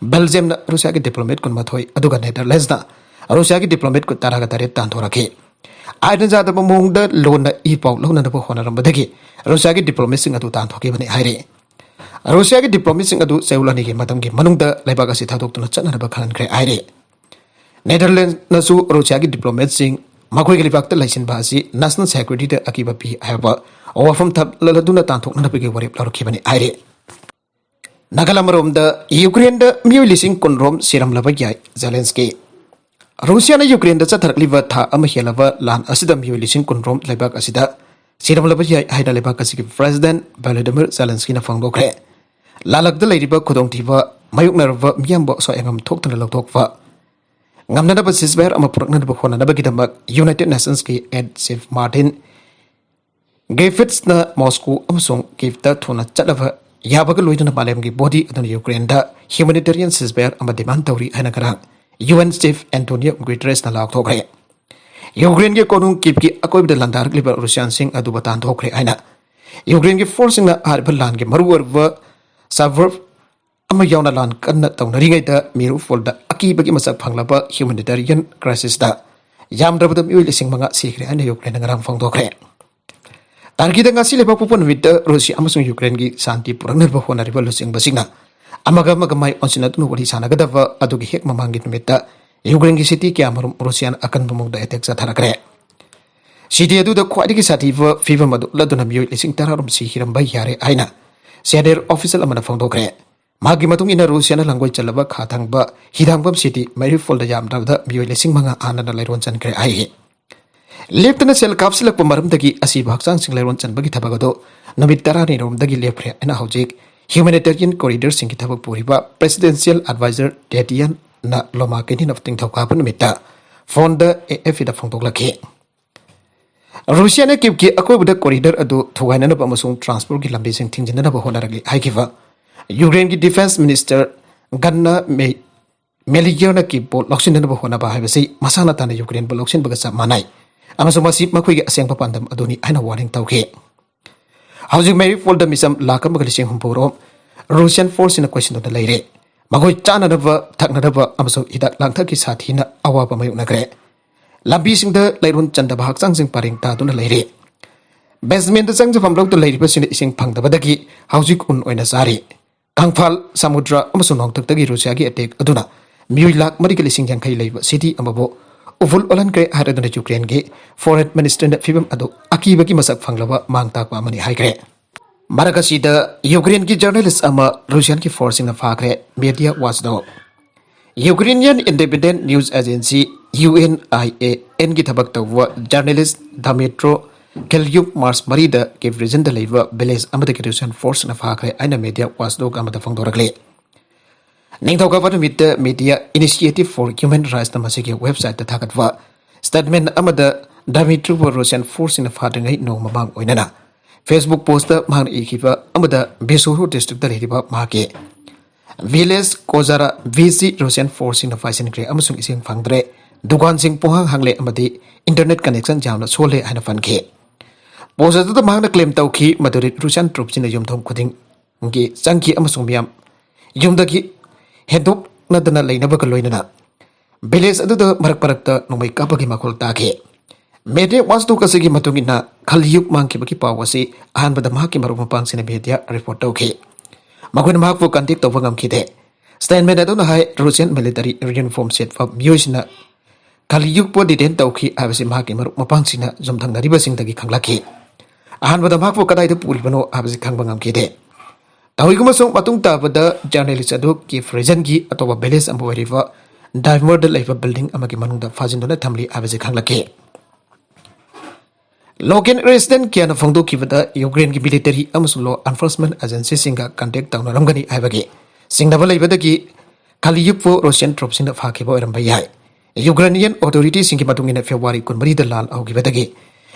ꯕꯦꯜꯖꯤꯌꯝꯅ ꯔꯨꯁꯤꯌꯥꯒꯤ ꯗꯤꯄ꯭ꯂꯣꯃꯦꯠ ꯀꯨꯟꯃꯥꯊꯣꯏ ꯑꯗꯨꯒ ꯅꯦꯗꯔꯂꯦꯟꯗꯁꯅ ꯔꯨꯁꯤꯌꯥꯒꯤ ꯗꯤꯄ꯭ꯂꯣꯃꯦꯠ ꯀꯨꯟ ꯇꯔꯥꯒ ꯇꯔꯦꯠ ꯇꯥꯟꯊꯣꯔꯛꯈꯤ꯫ ꯑꯥꯏꯟ ꯌꯥꯗꯕ ꯃꯑꯣꯡꯗ ꯂꯣꯟꯅ ꯏ ꯄꯥꯎ ꯂꯧꯅꯅꯕ ꯍꯣꯠꯅꯔꯝꯕꯗꯒꯤ ꯔꯨꯁꯤꯌꯥꯒꯤ ꯗꯤꯄ꯭ꯂꯣꯃꯦꯠꯁꯤꯡ ꯑꯗꯨ ꯇꯥꯟꯊꯣꯛꯈꯤꯕꯅꯤ ꯍꯥꯏꯔꯤ꯫ ꯔꯨꯁꯤꯌꯥꯒꯤ ꯗꯤꯄ꯭ꯂꯣꯃꯦꯠꯁꯤꯡ ꯑꯗꯨ ꯆꯌꯣꯜ ꯑꯅꯤꯒꯤ ꯃꯇꯝꯒꯤ ꯃꯅꯨꯡꯗ ꯂꯩꯕꯥꯛ ꯑꯁꯤ ꯊꯥꯗꯣꯛꯇꯨꯅ ꯆꯠꯅꯅꯕ ꯈꯪꯍꯟꯈ꯭ꯔꯦ ꯍꯥꯏꯔꯤ꯫ ꯅꯦꯗꯔꯂꯦꯟꯗꯅꯁꯨ ꯔꯨꯁꯤꯌꯥꯒꯤ ꯗꯤꯄ꯭ꯂꯣꯃꯦꯠꯁꯤꯡ ꯃꯈꯣꯏꯒꯤ ꯂꯩꯕꯥꯛꯇ ꯂꯩꯁꯤꯟꯕ ꯑꯁꯤ ꯅꯦꯁꯅꯦꯜ ꯁꯦꯀ꯭ꯌꯨꯔꯤꯇꯤꯗ ꯑꯀꯤꯕ ꯄꯤ ꯍꯥꯏꯕ ꯋꯥꯐꯝ ꯊꯝꯂꯗꯨꯅ ꯇꯥꯟꯊꯣꯛꯅꯅꯕꯒꯤ ꯋꯥꯔꯦꯞ ꯂꯧꯔꯛꯈꯤꯕꯅꯤ ꯍꯥꯏꯔꯤ꯫ ꯅꯥꯒꯥꯂꯦꯟ ꯑꯃꯔꯣꯝꯗ ꯌꯨꯀ꯭ꯔꯦꯟꯗ ꯃꯤꯑꯣꯏ ꯂꯤꯁꯤꯡ ꯀꯨꯟ ꯔꯣꯝ ꯁꯤꯔꯝꯂꯕ ꯌꯥꯏ ꯖꯦꯂꯦꯟꯁꯀꯤ꯫ ꯔꯨꯁꯤꯌꯥꯅ ꯌꯨꯀ꯭ꯔꯦꯟꯗ ꯆꯠꯊꯔꯛꯂꯤꯕ ꯊꯥ ꯑꯃ ꯍꯦꯜꯂꯕ ꯂꯥꯟ ꯑꯁꯤꯗ ꯃꯤꯑꯣꯏ ꯂꯤꯁꯤꯡ ꯀꯨꯟ ꯔꯣꯝ ꯂꯩꯕꯥꯛ ꯑꯁꯤꯗ ꯁꯤꯔꯝꯂꯕ ꯌꯥꯏ ꯍꯥꯏꯅ ꯂꯩꯕꯥꯛ ꯑꯁꯤꯒꯤ ꯄ꯭ꯔꯦꯁꯤꯗꯦꯟ ꯚꯣꯂꯣꯗꯤꯃꯤꯔ ꯖꯦꯂꯦꯟꯁꯀꯤꯅ ꯐꯣꯡꯗꯣꯛꯈ꯭ꯔꯦ꯫ ꯂꯥꯜꯂꯛꯇ ꯂꯩꯔꯤꯕ ꯈꯨꯗꯣꯡꯊꯤꯕ ꯃꯥꯌꯣꯛꯅꯔꯕ ꯃꯤꯌꯥꯝꯕꯨ ꯑꯁꯣꯏ ꯑꯉꯥꯝ ꯊꯣꯛꯇꯅ ꯂꯧꯊꯣꯛꯄ ꯉꯝꯅꯅꯕ ꯁꯤꯖꯐꯥꯌꯔ ꯑꯃ ꯄꯨꯔꯛꯅꯅꯕ ꯍꯣꯠꯅꯅꯕꯒꯤꯗꯃꯛ ꯌꯨꯅꯥꯏꯇꯦꯗ ꯅꯦꯁꯟꯁꯀꯤ ꯍꯦꯗ ꯆꯤꯐ ꯃꯥꯔꯇꯤꯟ ꯒ꯭ꯔꯤꯐꯤꯊꯁꯅ ꯃꯣꯁꯀꯣ ꯑꯃꯁꯨꯡ ꯀꯤꯚꯇ ꯊꯨꯅ ꯆꯠꯅꯕ ꯌꯥꯕꯒ ꯂꯣꯏꯅꯅ ꯃꯥꯂꯦꯝꯒꯤ ꯕꯣꯗꯤ ꯑꯗꯨꯅ ꯌꯨꯀ꯭ꯔꯦꯟꯗ ꯍ꯭ꯌꯨꯃꯦꯅꯤꯇꯦꯔꯤꯌꯟ ꯁꯤꯖꯐꯥꯌꯔ ꯑꯃ ꯗꯤꯃꯥꯟ ꯇꯧꯔꯤ ꯍꯥꯏꯅ ꯉꯔꯥꯡ ꯌꯨ ꯑꯦꯟ ꯆꯤꯐ ꯑꯦꯟꯇꯣꯅꯤꯌꯣ ꯒꯨꯇꯦꯔꯦꯁꯅ ꯂꯥꯎꯊꯣꯛꯈ꯭ꯔꯦ꯫ ꯌꯨꯀ꯭ꯔꯦꯟꯒꯤ ꯀꯣꯅꯨꯡ ꯀꯤꯞꯀꯤ ꯑꯀꯣꯏꯕꯗ ꯂꯥꯟꯗꯥꯔꯛꯂꯤꯕ ꯔꯨꯁꯤꯌꯥꯟꯁꯤꯡ ꯑꯗꯨꯕꯨ ꯇꯥꯟꯊꯣꯛꯈ꯭ꯔꯦ ꯍꯥꯏꯅ ꯌꯨꯀ꯭ꯔꯦꯟꯒꯤ ꯐꯣꯔꯁꯁꯤꯡꯅ ꯍꯥꯏꯔꯤꯕ ꯂꯥꯟꯒꯤ ꯃꯔꯨꯑꯣꯏꯕ ꯁꯕꯔꯕ ꯑꯃ ꯌꯥꯎꯅ ꯂꯥꯟ ꯀꯟꯅ ꯇꯧꯅꯔꯤꯉꯩꯗ ꯃꯦꯔꯤꯎꯄꯣꯜꯗ ꯑꯀꯤꯕꯒꯤ ꯃꯁꯛ ꯐꯪꯂꯕ ꯍ꯭ꯌꯨꯃꯦꯅꯤꯇꯦꯔꯤꯌꯟ ꯀ꯭ꯔꯥꯏꯁꯤꯁꯇ ꯌꯥꯝꯗ꯭ꯔꯕꯗ ꯃꯤꯑꯣꯏ ꯂꯤꯁꯤꯡ ꯃꯉꯥ ꯁꯤꯈ꯭ꯔꯦ ꯍꯥꯏꯅ ꯌꯨꯀ꯭ꯔꯦꯟꯅ ꯉꯔꯥꯡ ꯐꯣꯡꯗꯣꯛꯈ꯭ꯔꯦ꯫ ꯇꯔꯀꯤꯗ ꯉꯁꯤ ꯂꯩꯕꯥꯛꯄꯣꯛꯄ ꯅꯨꯃꯤꯠꯇ ꯔꯨꯁꯤꯌꯥ ꯑꯃꯁꯨꯡ ꯌꯨꯀ꯭ꯔꯦꯟꯒꯤ ꯁꯥꯟꯇꯤ ꯄꯨꯔꯛꯅꯕ ꯍꯣꯠꯅꯔꯤꯕ ꯂꯨꯆꯤꯡꯕꯁꯤꯡꯅ ꯑꯃꯒ ꯑꯃꯒ ꯃꯥꯏ ꯑꯣꯟꯁꯤꯟꯅꯗꯨꯅ ꯋꯥꯔꯤ ꯁꯥꯟꯅꯒꯗꯕ ꯑꯗꯨꯒꯤ ꯍꯦꯛ ꯃꯃꯥꯡꯒꯤ ꯅꯨꯃꯤꯠꯇ ꯌꯨꯀ꯭ꯔꯦꯟꯒꯤ ꯁꯤꯇꯤ ꯀꯌꯥꯃꯔꯨꯝ ꯔꯨꯁꯤꯌꯥꯅ ꯑꯀꯟꯕ ꯃꯑꯣꯡꯗ ꯑꯦꯇꯦꯛ ꯆꯠꯊꯔꯛꯈ꯭ꯔꯦ꯫ ꯁꯤꯇꯤ ꯑꯗꯨꯗ ꯈ꯭ꯋꯥꯏꯗꯒꯤ ꯁꯥꯊꯤꯕ ꯐꯤꯕꯝ ꯑꯗꯨ ꯎꯠꯂꯗꯨꯅ ꯃꯤꯑꯣꯏ ꯂꯤꯁꯤꯡ ꯇꯔꯥꯔꯣꯝ ꯁꯤꯈꯤꯔꯝꯕ ꯌꯥꯔꯦ ꯍꯥꯏꯅ ꯁꯦꯅꯤꯌꯔ ꯑꯣꯐꯤꯁꯤꯌꯦꯜ ꯑꯃꯅ ꯐꯣꯡꯗꯣꯛꯈ꯭ꯔꯦ꯫ ꯃꯍꯥꯛꯀꯤ ꯃꯇꯨꯡ ꯏꯟꯅ ꯔꯨꯁꯤꯌꯥꯅ ꯂꯥꯡꯒꯣꯏ ꯆꯜꯂꯕ ꯈꯥ ꯊꯪꯕ ꯍꯤꯗꯥꯡꯐꯝ ꯁꯤꯇꯤ ꯃꯦꯔꯤꯎꯄꯣꯜꯗ ꯌꯥꯝꯗ꯭ꯔꯕꯗ ꯃꯤꯑꯣꯏ ꯂꯤꯁꯤꯡ ꯃꯉꯥ ꯍꯥꯟꯅꯅ ꯂꯩꯔꯣꯟ ꯆꯟꯈ꯭ꯔꯦ ꯍꯥꯏ꯫ ꯂꯦꯞꯇꯅ ꯁꯦꯜ ꯀꯥꯞꯁꯤꯜꯂꯛꯄ ꯃꯔꯝꯗꯒꯤ ꯑꯁꯤꯕ ꯍꯛꯆꯥꯡꯁꯤꯡ ꯂꯩꯔꯣꯟ ꯆꯟꯕꯒꯤ ꯊꯕꯛ ꯑꯗꯨ ꯅꯨꯃꯤꯠ ꯇꯔꯥꯅꯤꯔꯣꯝꯗꯒꯤ ꯂꯦꯞꯈ꯭ꯔꯦ ꯍꯥꯏꯅ ꯍꯧꯖꯤꯛ ꯍ꯭ꯌꯨꯃꯦꯅꯤꯇꯦꯔꯤꯌꯟ ꯀꯣꯔꯤꯗꯔꯁꯤꯡꯒꯤ ꯊꯕꯛ ꯄꯨꯔꯤꯕ ꯄ꯭ꯔꯦꯁꯤꯗꯦꯟꯁꯤꯌꯦꯜ ꯑꯦꯗꯚꯥꯏꯖꯔ ꯇꯦꯇꯤꯌꯥꯟꯅ ꯂꯣꯃꯥꯀꯦꯅꯤꯅ ꯅꯤꯡꯊꯧꯀꯥꯕ ꯅꯨꯃꯤꯠꯇ ꯐꯣꯟꯗ ꯑꯦꯑꯦꯐꯄꯤꯗ ꯐꯣꯡꯗꯣꯛꯂꯛꯈꯤ꯫ ꯔꯨꯁꯤꯌꯥꯅ ꯀꯤꯞꯀꯤ ꯑꯀꯣꯏꯕꯗ ꯀꯣꯔꯤꯗꯔ ꯑꯗꯨ ꯊꯨꯒꯥꯏꯅꯅꯕ ꯑꯃꯁꯨꯡ ꯇ꯭ꯔꯥꯟꯁꯄꯣꯔꯠꯀꯤ ꯂꯝꯕꯤꯁꯤꯡ ꯊꯤꯡꯖꯤꯟꯅꯅꯕ ꯍꯣꯠꯅꯔꯛꯂꯤ ꯍꯥꯏꯈꯤꯕ ꯌꯨꯀ꯭ꯔꯦꯟꯒꯤ ꯗꯤꯐꯦꯟꯁ ꯃꯤꯅꯤꯁꯇꯔ ꯒꯟꯅ ꯃꯦ-, ꯃꯦꯂꯤꯒꯤꯌꯔꯅ ꯀꯤꯞꯄꯨ ꯂꯧꯁꯤꯟꯅꯅꯕ ꯍꯣꯠꯅꯕ ꯍꯥꯏꯕꯁꯤ ꯃꯁꯥꯅ ꯇꯥꯅ ꯌꯨꯀ꯭ꯔꯦꯟꯕꯨ ꯂꯧꯁꯤꯟꯕꯒ ꯆꯞ ꯃꯥꯟꯅꯩ ꯑꯃꯁꯨꯡ ꯃꯁꯤ ꯃꯈꯣꯏꯒꯤ ꯑꯁꯦꯡꯕ ꯄꯥꯟꯗꯝ ꯑꯗꯨꯅꯤ ꯍꯥꯏꯅ ꯋꯥꯔꯅꯤꯡ ꯇꯧꯈꯤ꯫ ꯍꯧꯖꯤꯛ ꯃꯦꯔꯤꯎꯄꯣꯜꯗ ꯃꯤꯆꯝ ꯂꯥꯈ ꯑꯃꯒ ꯂꯤꯁꯤꯡ ꯍꯨꯝꯐꯨ ꯔꯣꯝ ꯔꯨꯁꯤꯌꯥꯟ ꯐꯣꯔꯁꯁꯤꯡꯅ ꯀꯣꯏꯁꯤꯟꯗꯨꯅ ꯂꯩꯔꯦ꯫ ꯃꯈꯣꯏ ꯆꯥꯅꯅꯕ, ꯊꯛꯅꯅꯕ ꯑꯃꯁꯨꯡ ꯍꯤꯗꯥꯛ ꯂꯥꯡꯊꯛꯀꯤ ꯁꯥꯊꯤꯅ ꯑꯋꯥꯕ ꯃꯥꯌꯣꯛꯅꯈ꯭ꯔꯦ꯫ ꯂꯝꯕꯤꯁꯤꯡꯗ ꯂꯩꯔꯣꯟ ꯆꯟꯗꯕ ꯍꯛꯆꯥꯡꯁꯤꯡ ꯄꯔꯦꯡ ꯇꯥꯗꯨꯅ ꯂꯩꯔꯦ꯫ ꯕꯦꯁꯃꯦꯟꯗ ꯆꯪꯖꯐꯝ ꯂꯧꯗꯨꯅ ꯂꯩꯔꯤꯕꯁꯤꯡꯅ ꯏꯁꯤꯡ ꯐꯪꯗꯕꯗꯒꯤ ꯍꯧꯖꯤꯛ ꯎꯟ ꯑꯣꯏꯅ ꯆꯥꯔꯤ꯫ ꯀꯪꯐꯥꯜ, ꯁꯃꯨꯗ꯭ꯔ ꯑꯃꯁꯨꯡ ꯅꯣꯡꯊꯛꯇꯒꯤ ꯔꯨꯁꯤꯌꯥꯒꯤ ꯑꯦꯇꯦꯛ ꯑꯗꯨꯅ ꯃꯤꯑꯣꯏ ꯂꯥꯈ ꯃꯔꯤꯒ ꯂꯤꯁꯤꯡ ꯌꯥꯡꯈꯩ ꯂꯩꯕ ꯁꯤꯇꯤ ꯑꯃꯕꯨ ꯎꯐꯨꯜ ꯑꯣꯜꯍꯟꯈ꯭ꯔꯦ ꯍꯥꯏꯔꯗꯨꯅ ꯌꯨꯀ꯭ꯔꯦꯟꯒꯤ ꯐꯣꯔꯦꯟ ꯃꯤꯅꯤꯁꯇꯔꯅ ꯐꯤꯕꯝ ꯑꯗꯨ ꯑꯀꯤꯕꯒꯤ ꯃꯁꯛ ꯐꯪꯂꯕ ꯃꯥꯡ ꯇꯥꯛꯄ ꯑꯃꯅꯤ ꯍꯥꯏꯈ꯭ꯔꯦ꯫ ꯃꯔꯛ ꯑꯁꯤꯗ ꯌꯨꯀ꯭ꯔꯦꯟꯒꯤ ꯖꯔꯅꯦꯂꯤꯁ ꯑꯃ ꯔꯨꯁꯤꯌꯥꯟꯒꯤ ꯐꯣꯔꯁꯁꯤꯡꯅ ꯐꯥꯈ꯭ꯔꯦ꯫ ꯃꯦꯗꯤꯌꯥ ꯋꯥꯆꯗꯣ Ukrainian independent news agency, U N I A ꯑꯦꯟꯒꯤ ꯊꯕꯛ ꯇꯧꯕ ꯖꯔꯅꯦꯂꯤꯁ ꯗꯥꯃꯤꯇ꯭ꯔꯣ ꯀꯦꯜꯌꯨꯞ ꯃꯥꯔꯆ ꯃꯔꯤꯗ ꯀꯤꯞ ꯔꯤꯖꯟꯗ ꯂꯩꯕ ꯚꯤꯂꯦꯖ ꯑꯃꯗꯒꯤ ꯔꯨꯁꯤꯌꯟ ꯐꯣꯔꯁꯅ ꯐꯥꯈ꯭ꯔꯦ ꯍꯥꯏꯅ ꯃꯦꯗꯤꯌꯥ ꯋꯥꯆꯗꯣꯒ ꯑꯃꯗ ꯐꯣꯡꯗꯣꯔꯛꯂꯤ꯫ ꯅꯤꯡꯊꯧꯀꯥꯕ ꯅꯨꯃꯤꯠꯇ ꯃꯦꯗꯤꯌꯥ ꯏꯅꯤꯁꯤꯌꯦꯇꯤꯚ ꯐꯣꯔ ꯍ꯭ꯌꯨꯃꯦꯟ ꯔꯥꯏꯠꯁꯅ ꯃꯁꯤꯒꯤ ꯋꯦꯕꯁꯥꯏꯠꯇ ꯊꯥꯒꯠꯄ ꯁ꯭ꯇꯦꯠꯃꯦꯟ ꯑꯃꯗ ꯗꯥꯃꯤꯇ꯭ꯔꯣꯕꯨ ꯔꯨꯁꯤꯌꯟ ꯐꯣꯔꯁꯁꯤꯡꯅ ꯐꯥꯗ꯭ꯔꯤꯉꯩ ꯅꯣꯡ ꯃꯃꯥꯡ ꯑꯣꯏꯅꯅ ꯐꯦꯁꯕꯨꯛ ꯄꯣꯁꯇ ꯃꯍꯥꯛꯅ ꯏꯈꯤꯕ ꯑꯃꯗ ꯕꯦꯁꯣꯔꯣ ꯗꯤꯁꯇ꯭ꯔꯤꯛꯇ ꯂꯩꯔꯤꯕ ꯃꯍꯥꯛꯀꯤ ꯚꯤꯂꯦꯖ ꯀꯣꯖꯥꯔꯥ ꯚꯤꯁꯤ ꯔꯨꯁꯤꯌꯟ ꯐꯣꯔꯁꯁꯤꯡꯅ ꯄꯥꯏꯁꯤꯟꯈ꯭ꯔꯦ ꯑꯃꯁꯨꯡ ꯏꯁꯤꯡ ꯐꯪꯗ꯭ꯔꯦ꯫ ꯗꯨꯀꯥꯟꯁꯤꯡ ꯄꯨꯡꯍꯥꯡ ꯍꯥꯡꯂꯦ ꯑꯃꯗꯤ internet connection ꯌꯥꯝꯅ ꯁꯣꯜꯂꯦ ꯍꯥꯏꯅ ꯄꯟꯈꯤ꯫ ꯄꯣꯁ ꯑꯗꯨꯗ ꯃꯍꯥꯛꯅ claim ꯇꯧꯈꯤ, ꯃꯗꯨꯗꯤ ꯔꯨꯁꯤꯌꯥꯟ troops ꯁꯤꯡꯅ ꯌꯨꯝꯊꯣꯡ ꯈꯨꯗꯤꯡꯒꯤ ꯆꯪꯈꯤ ꯑꯃꯁꯨꯡ ꯃꯤꯌꯥꯝ ꯌꯨꯝꯗꯒꯤ ꯍꯦꯟꯗꯣꯛꯅꯗꯅ ꯂꯩꯅꯕꯒ ꯂꯣꯏꯅꯅ village ꯑꯗꯨꯗ ꯃꯔꯛ ꯃꯔꯛꯇ ꯅꯣꯡꯃꯩ ꯀꯥꯞꯄꯒꯤ ꯃꯈꯣꯜ ꯇꯥꯈꯤ꯫ Media watchdog ꯑꯁꯤꯒꯤ ꯃꯇꯨꯡ ꯏꯟꯅ, ꯈꯂꯤꯌꯨꯛ ꯃꯥꯡꯈꯤꯕꯒꯤ ꯄꯥꯎ ꯑꯁꯤ ꯑꯍꯥꯟꯕꯗ ꯃꯍꯥꯛꯀꯤ ꯃꯔꯨꯞ ꯃꯄꯥꯡꯁꯤꯡꯅ media report ꯇꯧꯈꯤ꯫ ꯃꯈꯣꯏꯅ ꯃꯍꯥꯛꯄꯨ contact ꯇꯧꯕ ꯉꯝꯈꯤꯗꯦ꯫ Statement ꯑꯗꯨꯅ ꯍꯥꯏ, Russian military uniform ꯁꯦꯠꯄ ꯃꯤꯑꯣꯏꯁꯤꯡꯅ ꯈꯂꯤꯌꯨꯛꯄꯨ detain ꯇꯧꯈꯤ ꯍꯥꯏꯕꯁꯤ ꯃꯍꯥꯛꯀꯤ ꯃꯔꯨꯞ ꯃꯄꯥꯡꯁꯤꯡꯅ ꯌꯨꯝꯊꯪꯅꯔꯤꯕꯁꯤꯡꯗꯒꯤ ꯈꯪꯂꯛꯈꯤ꯫ ꯑꯍꯥꯟꯕꯗ ꯃꯍꯥꯛꯄꯨ ꯀꯗꯥꯏꯗ ꯄꯨꯔꯤꯕꯅꯣ ꯍꯥꯏꯕꯁꯤ ꯈꯪꯕ ꯉꯝꯈꯤꯗꯦ꯫ ꯇꯧꯏꯒꯨꯝꯕꯁꯨꯡ, ꯃꯇꯨꯡ ꯇꯥꯕꯗ journalist ꯑꯗꯨ Kyiv region ꯒꯤ ꯑꯇꯣꯞꯄ village ꯑꯃ ꯑꯣꯏꯔꯤꯕ Dymurda ꯂꯩꯕ building ꯑꯃꯒꯤ ꯃꯅꯨꯡꯗ ꯐꯥꯖꯤꯟꯗꯨꯅ ꯊꯝꯂꯤ ꯍꯥꯏꯕꯁꯤ ꯈꯪꯂꯛꯈꯤ꯫ Local resident ꯀꯌꯥꯅ ꯐꯣꯡꯗꯣꯛꯈꯤꯕꯗ, Ukraine ꯒꯤ military ꯑꯃꯁꯨꯡ law enforcement agency ꯁꯤꯡꯒ contact ꯇꯧꯅꯔꯝꯒꯅꯤ ꯍꯥꯏꯕꯒꯤ ꯆꯤꯡꯅꯕ ꯂꯩꯕꯗꯒꯤ ꯈꯂꯤꯌꯨꯛꯄꯨ Russian troops ꯁꯤꯡꯅ ꯐꯥꯈꯤꯕ ꯑꯣꯏꯔꯝꯕ ꯌꯥꯏ꯫ Ukrainian authority ꯁꯤꯡꯒꯤ ꯃꯇꯨꯡ ꯏꯟꯅ, February ꯀꯨꯟꯃꯔꯤꯗ ꯂꯥꯟ ꯍꯧꯈꯤꯕꯗꯒꯤ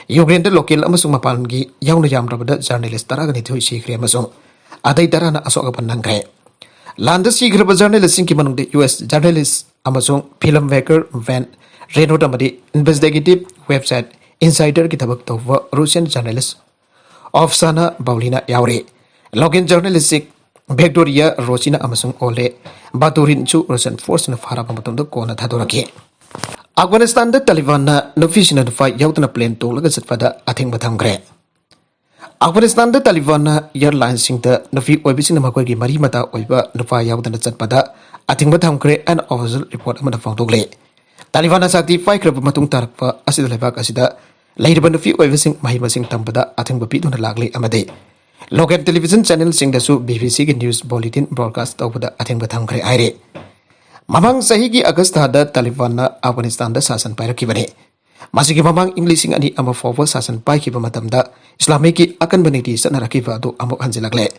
Ukraine ꯗ local ꯑꯃꯁꯨꯡ ꯃꯄꯥꯟꯒꯤ ꯌꯥꯎꯅ ꯌꯥꯝꯗ꯭ꯔꯕꯗ journalist ꯇꯔꯥꯒ ꯅꯤꯊꯣꯏ ꯁꯤꯈ꯭ꯔꯦ ꯑꯃꯁꯨꯡ ꯑꯇꯩ ꯇꯔꯥꯅ ꯑꯁꯣꯛ ꯑꯄꯟ ꯅꯪꯈ꯭ꯔꯦ꯫ ꯂꯥꯟꯗ ꯁꯤꯈ꯭ꯔꯕ journalist ꯁꯤꯡꯒꯤ ꯃꯅꯨꯡꯗ U S journalist ꯑꯃꯁꯨꯡ film maker Van Reynot ꯑꯃꯗꯤ investigative website Insider ꯒꯤ ꯊꯕꯛ ꯇꯧꯕ Russian journalist Ovsana Baulina ꯌꯥꯎꯔꯤ꯫ Local journalist ꯁꯤꯡ Victoria Rochina ꯑꯃꯁꯨꯡ Ole Baturin ꯁꯨ Russian force ꯅ ꯐꯥꯔꯕ ꯃꯇꯨꯡꯗ ꯀꯣꯟꯅ ꯊꯥꯗꯣꯔꯛꯈꯤ꯫ ꯑꯐꯒꯥꯅꯤꯁꯇꯥꯟꯗ ꯇꯥꯂꯤꯕꯥꯟꯅ ꯅꯨꯄꯤꯁꯤꯡꯅ ꯅꯨꯄꯥ ꯌꯥꯎꯗꯅ plane ꯇꯣꯡꯂꯒ ꯆꯠꯄꯗ ꯑꯊꯤꯡꯕ ꯊꯝꯈ꯭ꯔꯦ꯫ ꯑꯐꯒꯥꯅꯤꯁꯇꯥꯟꯗ ꯇꯥꯂꯤꯕꯥꯟꯅ airline ꯁꯤꯡꯗ ꯅꯨꯄꯤ ꯑꯣꯏꯕꯁꯤꯡꯅ ꯃꯈꯣꯏꯒꯤ ꯃꯔꯤ ꯃꯇꯥ ꯑꯣꯏꯕ ꯅꯨꯄꯥ ꯌꯥꯎꯗꯅ ꯆꯠꯄꯗ ꯑꯊꯤꯡꯕ ꯊꯝꯈ꯭ꯔꯦ ꯍꯥꯏꯅ official report ꯑꯃꯅ ꯐꯣꯡꯗꯣꯛꯂꯤ꯫ ꯇꯥꯂꯤꯕꯥꯟꯅ ꯁꯛꯇꯤ ꯄꯥꯏꯈ꯭ꯔꯕ ꯃꯇꯨꯡ ꯇꯥꯔꯛꯄ ꯑꯁꯤꯗ ꯂꯩꯕꯥꯛ ꯑꯁꯤꯗ ꯂꯩꯔꯤꯕ ꯅꯨꯄꯤ ꯑꯣꯏꯕꯁꯤꯡ ꯃꯍꯩ ꯃꯁꯤꯡ ꯇꯝꯕꯗ ꯑꯊꯤꯡꯕ ꯄꯤꯗꯨꯅ ꯂꯥꯛꯂꯤ ꯑꯃꯗꯤ local television channel ꯁꯤꯡꯗꯁꯨ B B C ꯒꯤ news bulletin broadcast ꯇꯧꯕꯗ ꯑꯊꯤꯡꯕ ꯊꯝꯈ꯭ꯔꯦ ꯍꯥꯏꯔꯤ꯫ ꯃꯃꯥꯡ ꯆꯍꯤꯒꯤ August ꯊꯥꯗ ꯇꯥꯂꯤꯕꯥꯟꯅ ꯑꯐꯒꯥꯅꯤꯁꯇꯥꯟꯗ ꯁꯥꯁꯟ ꯄꯥꯏꯔꯛꯈꯤꯕꯅꯤ꯫ ꯃꯁꯤꯒꯤ ꯃꯃꯥꯡ ꯏꯪ ꯂꯤꯁꯤꯡ ꯑꯅꯤ ꯑꯃ ꯐꯥꯎꯕ ꯁꯥꯁꯟ ꯄꯥꯏꯈꯤꯕ ꯃꯇꯝꯗ ꯏꯁꯂꯥꯃꯤꯛꯀꯤ ꯑꯀꯟꯕ ꯅꯤꯇꯤ ꯆꯠꯅꯔꯛꯈꯤꯕ ꯑꯗꯨ ꯑꯃꯨꯛ ꯍꯟꯖꯤꯜꯂꯛꯂꯦ꯫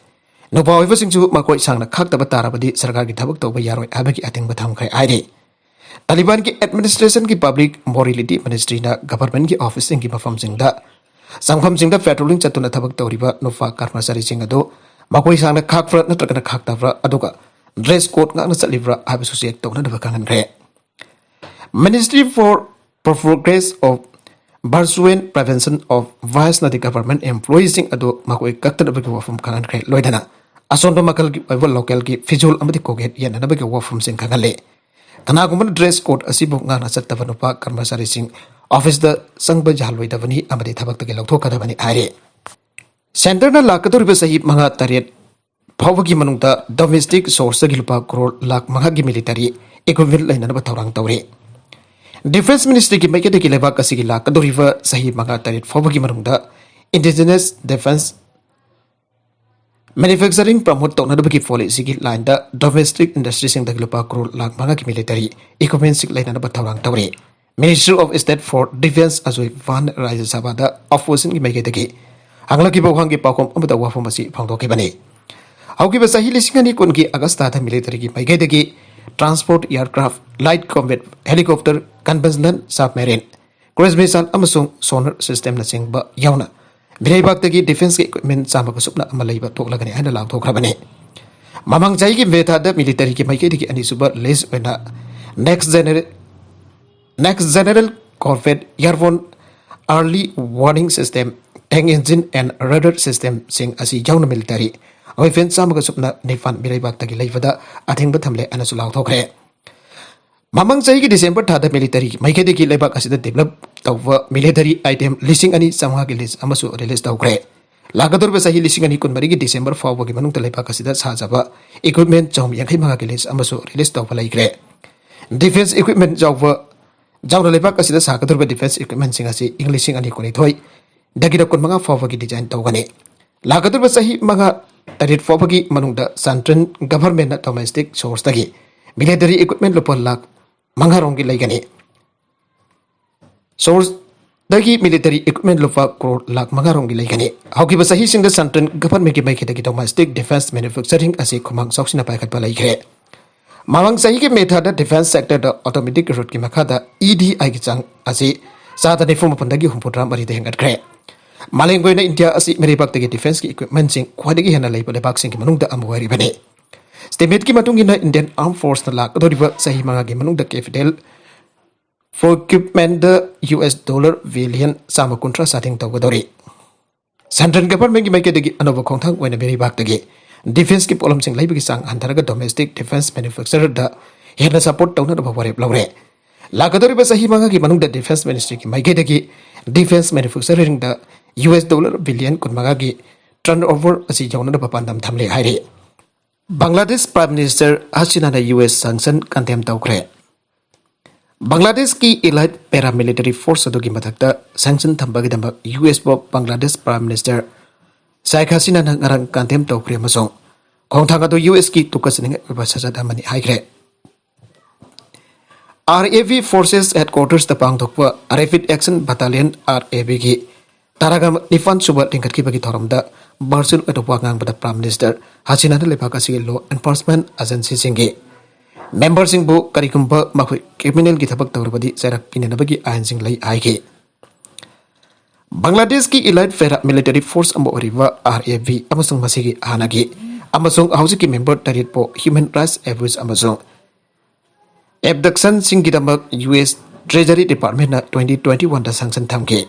ꯅꯨꯄꯥ ꯑꯣꯏꯕꯁꯤꯡꯁꯨ ꯃꯈꯣꯏ ꯁꯥꯡꯅ ꯈꯥꯛꯇꯕ ꯇꯥꯔꯕꯗꯤ ꯁꯔꯀꯥꯔꯒꯤ ꯊꯕꯛ ꯇꯧꯕ ꯌꯥꯔꯣꯏ ꯍꯥꯏꯕꯒꯤ ꯑꯊꯤꯡꯕ ꯊꯝꯈ꯭ꯔꯦ ꯍꯥꯏꯔꯤ꯫ ꯇꯥꯂꯤꯕꯥꯟꯒꯤ administration ꯒꯤ public morality ministry ꯅ government ꯀꯤ office ꯁꯤꯡꯒꯤ ꯃꯐꯝꯁꯤꯡꯗ, ꯆꯪꯐꯝꯁꯤꯡꯗ patrolling ꯆꯠꯇꯨꯅ ꯊꯕꯛ ꯇꯧꯔꯤꯕ ꯅꯨꯄꯥ ꯀꯔꯃꯆꯥꯔꯤꯁꯤꯡ ꯑꯗꯨ ꯃꯈꯣꯏ ꯁꯥꯡꯅ ꯈꯥꯛꯄ꯭ꯔꯥ ꯅꯠꯇ꯭ꯔꯒꯅ ꯈꯥꯛꯇꯕ꯭ꯔꯥ, ꯑꯗꯨꯒ dress code ꯉꯥꯛꯅ ꯆꯠꯂꯤꯕ꯭ꯔꯥ ꯍꯥꯏꯕꯁꯨ check ꯇꯧꯅꯅꯕ ꯈꯪꯍꯟꯈ꯭ꯔꯦ꯫ Ministry for Progress of Virtual Prevention of Vice ꯅꯗꯤ government employeeꯁꯤꯡ ꯑꯗꯨ ꯃꯈꯣꯏ ꯀꯛꯇꯅꯕꯒꯤ ꯋꯥꯐꯝ ꯈꯪꯍꯟꯈ꯭ꯔꯦ꯫ ꯂꯣꯏꯅꯅ ꯑꯁꯣꯟꯕ ꯃꯈꯜꯒꯤ ꯑꯣꯏꯕ localꯒꯤ ꯐꯤꯖꯣꯜ ꯑꯃꯗꯤ ꯀꯣꯛꯌꯦꯠ ꯌꯦꯠꯅꯅꯕꯒꯤ ꯋꯥꯐꯝꯁꯤꯡ ꯈꯪꯍꯜꯂꯦ꯫ ꯀꯅꯥꯒꯨꯝꯕꯅ dress code ꯑꯁꯤꯕꯨ ꯉꯥꯛꯅ ꯆꯠꯇꯕ ꯅꯨꯄꯥ ꯀꯔꯃꯆꯥꯔꯤꯁꯤꯡ officeꯇ ꯆꯪꯕ ꯌꯥꯍꯜꯂꯣꯏꯗꯕꯅꯤ ꯑꯃꯗꯤ ꯊꯕꯛꯇꯒꯤ ꯂꯧꯊꯣꯛꯀꯗꯕꯅꯤ ꯍꯥꯏꯔꯤ꯫ Centreꯅ ꯂꯥꯛꯀꯗꯧꯔꯤꯕ ꯆꯍꯤ ꯃꯉꯥ ꯇꯔꯦꯠ ꯐꯥꯎꯕꯒꯤ ꯃꯅꯨꯡꯗ domestic sourceꯇꯒꯤ ꯂꯨꯄꯥ ꯀ꯭ꯔꯣꯔ ꯂꯥꯈ ꯃꯉꯥꯒꯤ military equipment ꯂꯩꯅꯅꯕ ꯊꯧꯔꯥꯡ ꯇꯧꯔꯤ꯫ Defence Ministryꯒꯤ ꯃꯥꯏꯀꯩꯗꯒꯤ ꯂꯩꯕꯥꯛ ꯑꯁꯤꯒꯤ ꯂꯥꯛꯀꯗꯧꯔꯤꯕ ꯆꯍꯤ ꯃꯉꯥ ꯇꯔꯦꯠ ꯐꯥꯎꯕꯒꯤ ꯃꯅꯨꯡꯗ indigenous defence manufacturing promote ꯇꯧꯅꯅꯕꯒꯤ policyꯒꯤ lineꯗ domestic industryꯁꯤꯡꯗꯒꯤ ꯂꯨꯄꯥ ꯀ꯭ꯔꯣꯔ ꯂꯥꯈ ꯃꯉꯥꯒꯤ military equipmentꯁꯤꯡ ꯂꯩꯅꯅꯕ ꯊꯧꯔꯥꯡ ꯇꯧꯔꯤ꯫ Minister of State for Defence Ajay ꯚꯥꯟ ꯔꯥꯖ꯭ꯌ ꯁꯚꯥꯗ oppositionꯒꯤ ꯃꯥꯏꯀꯩꯗꯒꯤ ꯍꯪꯂꯛꯈꯤꯕ ꯋꯥꯍꯪꯒꯤ ꯄꯥꯎꯈꯨꯝ ꯑꯃꯗ ꯋꯥꯐꯝ ꯑꯁꯤ ꯐꯣꯡꯗꯣꯛꯈꯤꯕꯅꯤ꯫ ꯍꯧꯈꯤꯕ ꯆꯍꯤ ꯂꯤꯁꯤꯡ ꯑꯅꯤ ꯀꯨꯟꯒꯤ August ꯊꯥꯗ militaryꯒꯤ ꯃꯥꯏꯀꯩꯗꯒꯤ transport aircraft, light combat helicopter, conventional submarine, cruise missile ꯑꯃꯁꯨꯡ sonar systemꯅꯆꯤꯡꯕ ꯌꯥꯎꯅ ꯃꯤꯔꯩꯕꯥꯛꯇꯒꯤ defenceꯀꯤ equipment ꯆꯥꯝꯃꯒ ꯁꯨꯞꯅ ꯑꯃ ꯂꯩꯕ ꯊꯣꯛꯂꯒꯅꯤ ꯍꯥꯏꯅ ꯂꯥꯎꯊꯣꯛꯈ꯭ꯔꯕꯅꯤ꯫ ꯃꯃꯥꯡ ꯆꯍꯤꯒꯤ ꯃꯦ ꯊꯥꯗ militaryꯒꯤ ꯃꯥꯏꯀꯩꯗꯒꯤ ꯑꯅꯤꯁꯨꯕ list ꯑꯣꯏꯅ next general next general combat airborne early warning system, tank engine and radar systemꯁꯤꯡ ꯑꯁꯤ ꯌꯥꯎꯅ military weapon ꯆꯥꯝꯃꯒ ꯁꯨꯞꯅ ꯅꯤꯄꯥꯟ ꯃꯤꯔꯩꯕꯥꯛꯇꯒꯤ ꯂꯩꯕꯗ ꯑꯊꯤꯡꯕ ꯊꯝꯂꯦ ꯍꯥꯏꯅꯁꯨ ꯂꯥꯎꯊꯣꯛꯈ꯭ꯔꯦ꯫ ꯃꯃꯥꯡ ꯆꯍꯤꯒꯤ December ꯊꯥꯗ military ꯃꯥꯏꯀꯩꯗꯒꯤ ꯂꯩꯕꯥꯛ ꯑꯁꯤꯗ develop ꯇꯧꯕ military item ꯂꯤꯁꯤꯡ ꯑꯅꯤ ꯆꯥꯝꯃꯉꯥꯒꯤ list ꯑꯃꯁꯨ release ꯇꯧꯈ꯭ꯔꯦ꯫ ꯂꯥꯛꯀꯗꯧꯔꯤꯕ ꯆꯍꯤ ꯂꯤꯁꯤꯡ ꯑꯅꯤ ꯀꯨꯟꯃꯔꯤꯒꯤ December ꯐꯥꯎꯕꯒꯤ ꯃꯅꯨꯡꯗ ꯂꯩꯕꯥꯛ ꯑꯁꯤꯗ ꯁꯥꯖꯕ equipment ꯆꯍꯨꯝ ꯌꯥꯡꯈꯩ ꯃꯉꯥꯒꯤ list ꯑꯃꯁꯨ release ꯇꯧꯕ ꯂꯩꯈ꯭ꯔꯦ꯫ Defence equipment ꯌꯥꯎꯕ ꯌꯥꯎꯅ ꯂꯩꯕꯥꯛ ꯑꯁꯤꯗ ꯁꯥꯒꯗꯧꯔꯤꯕ defence equipmentꯁꯤꯡ ꯑꯁꯤ ꯏꯪ ꯂꯤꯁꯤꯡ ꯑꯅꯤ ꯀꯨꯟꯅꯤꯊꯣꯏꯗꯒꯤꯅ ꯀꯨꯟꯃꯉꯥ ꯐꯥꯎꯕꯒꯤ design ꯇꯧꯒꯅꯤ꯫ ꯂꯥꯛꯀꯗꯧꯔꯤꯕ ꯆꯍꯤ ꯃꯉꯥ ꯇꯔꯦꯠ ꯐꯥꯎꯕꯒꯤ ꯃꯅꯨꯡꯗ central governmentꯅ domestic sourceꯇꯒꯤ military equipment ꯂꯨꯄꯥ ꯂꯥꯈ ꯃꯉꯥ ꯔꯣꯝꯒꯤ ꯂꯩꯒꯅꯤ꯫ Sourceꯗꯒꯤ military equipment ꯂꯨꯄꯥ ꯀ꯭ꯔꯣꯔ ꯂꯥꯈ ꯃꯉꯥ ꯔꯣꯝꯒꯤ ꯂꯩꯒꯅꯤ꯫ ꯍꯧꯈꯤꯕ ꯆꯍꯤꯁꯤꯡꯗ central governmentꯀꯤ ꯃꯥꯏꯀꯩꯗꯒꯤ domestic defence manufacturing ꯑꯁꯤ ꯈꯨꯃꯥꯡ ꯆꯥꯎꯁꯤꯟꯅ ꯄꯥꯏꯈꯠꯄ ꯂꯩꯈ꯭ꯔꯦ꯫ ꯃꯃꯥꯡ ꯆꯍꯤꯒꯤ ꯃꯦ ꯊꯥꯗ defence sectorꯗ automatic routꯀꯤ ꯃꯈꯥꯗ EDIꯒꯤ ꯆꯥꯡ ꯑꯁꯤ ꯆꯥꯗ ꯅꯤꯐꯨ ꯃꯥꯄꯟꯗꯒꯤ ꯍꯨꯝꯐꯨꯇꯔꯥ ꯃꯔꯤꯗ ꯍꯦꯟꯒꯠꯈ꯭ꯔꯦ꯫ ꯃꯥꯂꯦꯝꯒꯤ ꯑꯣꯏꯅ ꯏꯟꯗꯤꯌꯥ ꯑꯁꯤ ꯃꯤꯔꯩꯕꯥꯛꯇꯒꯤ defenceꯀꯤ equipmentꯁꯤꯡ ꯈ꯭ꯋꯥꯏꯗꯒꯤ ꯍꯦꯟꯅ ꯂꯩꯕ ꯂꯩꯕꯥꯛꯁꯤꯡꯒꯤ ꯃꯅꯨꯡꯗ ꯑꯃ ꯑꯣꯏꯔꯤꯕꯅꯤ꯫ Estimateꯀꯤ ꯃꯇꯨꯡ ꯏꯟꯅ Indian Armed Forceꯅ ꯂꯥꯛꯀꯗꯧꯔꯤꯕ ꯆꯍꯤ ꯃꯉꯥꯒꯤ ꯃꯅꯨꯡꯗ capital ꯄ꯭ꯔꯣꯀ꯭ꯌꯨꯔꯃꯦꯟꯗ ꯌꯨ ꯑꯦꯁ ꯗꯣꯂꯔ ꯕꯤꯂꯤꯌꯟ ꯆꯥꯝꯃ ꯀꯨꯟꯊ꯭ꯔꯥ ꯆꯥꯗꯤꯡ ꯇꯧꯒꯗꯧꯔꯤ꯫ ꯁꯦꯟꯇ꯭ꯔꯦꯜ ꯒꯚꯔꯟꯃꯦꯟꯒꯤ ꯃꯥꯏꯀꯩꯗꯒꯤ ꯑꯅꯧꯕ ꯈꯣꯡꯊꯥꯡ ꯑꯣꯏꯅ ꯃꯤꯔꯩꯕꯥꯛꯇꯒꯤ ꯗꯤꯐꯦꯟꯁꯀꯤ ꯄꯣꯠꯂꯝꯁꯤꯡ ꯂꯩꯕꯒꯤ ꯆꯥꯡ ꯍꯟꯊꯔꯒ ꯗꯣꯃꯦꯁꯇꯤꯛ ꯗꯤꯐꯦꯟꯁ ꯃꯦꯅꯨꯐꯦꯛꯆꯔꯔꯗ ꯍꯦꯟꯅ ꯁꯄꯣꯔꯠ ꯇꯧꯅꯅꯕ ꯋꯥꯔꯦꯞ ꯂꯧꯔꯦ꯫ ꯂꯥꯛꯀꯗꯧꯔꯤꯕ ꯆꯍꯤ ꯃꯉꯥꯒꯤ ꯃꯅꯨꯡꯗ ꯗꯤꯐꯦꯟꯁ ꯃꯤꯅꯤꯁꯇ꯭ꯔꯤꯒꯤ ꯃꯥꯏꯀꯩꯗꯒꯤ ꯗꯤꯐꯦꯟꯁ ꯃꯦꯅꯨꯐꯦꯛꯆꯔꯔꯤꯡꯗ ꯌꯨ ꯑꯦꯁ ꯗꯣꯂꯔ ꯕꯤꯂꯤꯌꯟ ꯀꯨꯟꯃꯉꯥꯒꯤ ꯇꯔꯟ ꯑꯣꯚꯔ ꯑꯁꯤ ꯌꯧꯅꯅꯕ ꯄꯥꯟꯗꯝ ꯊꯝꯂꯦ ꯍꯥꯏꯔꯤ꯫ ꯕꯪꯒ꯭ꯂꯥꯗꯦꯁ ꯄ꯭ꯔꯥꯏꯝ ꯃꯤꯅꯤꯁꯇꯔ ꯍꯁꯤꯅꯥꯅ ꯌꯨ ꯑꯦꯁ ꯁꯦꯡꯁꯟ ꯀꯟꯗꯦꯝ ꯇꯧꯈ꯭ꯔꯦ꯫ ꯕꯪꯒ꯭ꯂꯥꯗꯦꯁꯀꯤ ꯏꯂꯥꯏꯠ ꯄꯦꯔꯥꯃꯤꯂꯤꯇꯔꯤ ꯐꯣꯔꯁ ꯑꯗꯨꯒꯤ ꯃꯊꯛꯇ ꯁꯦꯡꯁꯟ ꯊꯝꯕꯒꯤꯗꯃꯛ U S Bangladesh prime minister Sheikh ꯍꯁꯤꯅꯥꯅ ꯉꯔꯥꯡ ꯀꯟꯗꯦꯝ ꯇꯧꯈ꯭ꯔꯦ ꯑꯃꯁꯨꯡ ꯈꯣꯡꯊꯥꯡ ꯑꯗꯨ ꯌꯨ ꯑꯦꯁꯀꯤ ꯇꯨꯀꯠꯆꯅꯤꯡꯉꯥꯏ ꯑꯣꯏꯕ ꯁꯥꯖꯠ ꯑꯃꯅꯤ ꯍꯥꯏꯈ꯭ꯔꯦ꯫ ꯑꯥꯔ ꯑꯦ ꯕꯤ ꯐꯣꯔꯁꯦꯁ ꯍꯦꯗꯀ꯭ꯋꯥꯇꯔꯁꯇ ꯄꯥꯡꯊꯣꯛꯄ ꯔꯦꯄꯤꯗ ꯑꯦꯛꯁꯟ ꯕꯠꯇꯥꯂꯤꯌꯟ, ꯑꯥꯔ ꯑꯦ ꯕꯤꯒꯤ ꯇꯔꯥꯒ ꯅꯤꯄꯥꯟ ꯁꯨꯕ ꯂꯤꯡꯈꯠꯈꯤꯕꯒꯤ ꯊꯧꯔꯝꯗ ꯚꯔꯆꯨꯑꯦꯜ ꯑꯣꯏꯅ ꯋꯥ ꯉꯥꯡꯕꯗ ꯄ꯭ꯔꯥꯏꯝ ꯃꯤꯅꯤꯁꯇꯔ ꯍꯁꯤꯅꯥꯅ ꯂꯩꯕꯥꯛ ꯑꯁꯤꯒꯤ ꯂꯣ ꯑꯦꯟꯐꯣꯔꯁꯃꯦꯟ ꯑꯦꯖꯦꯟꯁꯤꯁꯤꯡꯒꯤ ꯃꯦꯝꯕꯔꯁꯤꯡꯕꯨ ꯀꯔꯤꯒꯨꯝꯕ ꯃꯈꯣꯏ ꯀ꯭ꯔꯤꯃꯤꯅꯦꯜꯒꯤ ꯊꯕꯛ ꯇꯧꯔꯕꯗꯤ ꯆꯩꯔꯥꯛ ꯄꯤꯅꯅꯕꯒꯤ ꯑꯥꯏꯟꯁꯤꯡ ꯂꯩ ꯍꯥꯏꯈꯤ꯫ ꯕꯪꯒ꯭ꯂꯥꯗꯦꯁꯀꯤ ꯏꯂꯥꯏꯠ ꯄꯦꯔꯥ ꯃꯤꯂꯤꯇꯔꯤ ꯐꯣꯔꯁ ꯑꯃ ꯑꯣꯏꯔꯤꯕ ꯑꯥꯔ ꯑꯦ ꯕꯤ ꯑꯃꯁꯨꯡ ꯃꯁꯤꯒꯤ ꯍꯥꯟꯅꯒꯤ ꯑꯃꯁꯨꯡ ꯍꯧꯖꯤꯛꯀꯤ ꯃꯦꯝꯕꯔ ꯇꯔꯦꯠꯄꯨ ꯍ꯭ꯌꯨꯃꯦꯟ ꯔꯥꯏꯠꯁ ꯑꯦꯕ꯭ꯌꯨꯁ ꯑꯃꯁꯨꯡ ꯑꯦꯕꯗꯛꯁꯟꯁꯤꯡꯒꯤꯗꯃꯛ ꯌꯨ ꯑꯦꯁ ꯇ꯭ꯔꯦꯖꯔꯤ ꯗꯤꯄꯥꯔꯠꯃꯦꯟꯅ ꯇ꯭ꯋꯦꯟꯇꯤ ꯇ꯭ꯋꯦꯟꯇꯤ ꯋꯥꯟꯗ ꯁꯦꯡꯁꯟ ꯊꯝꯈꯤ꯫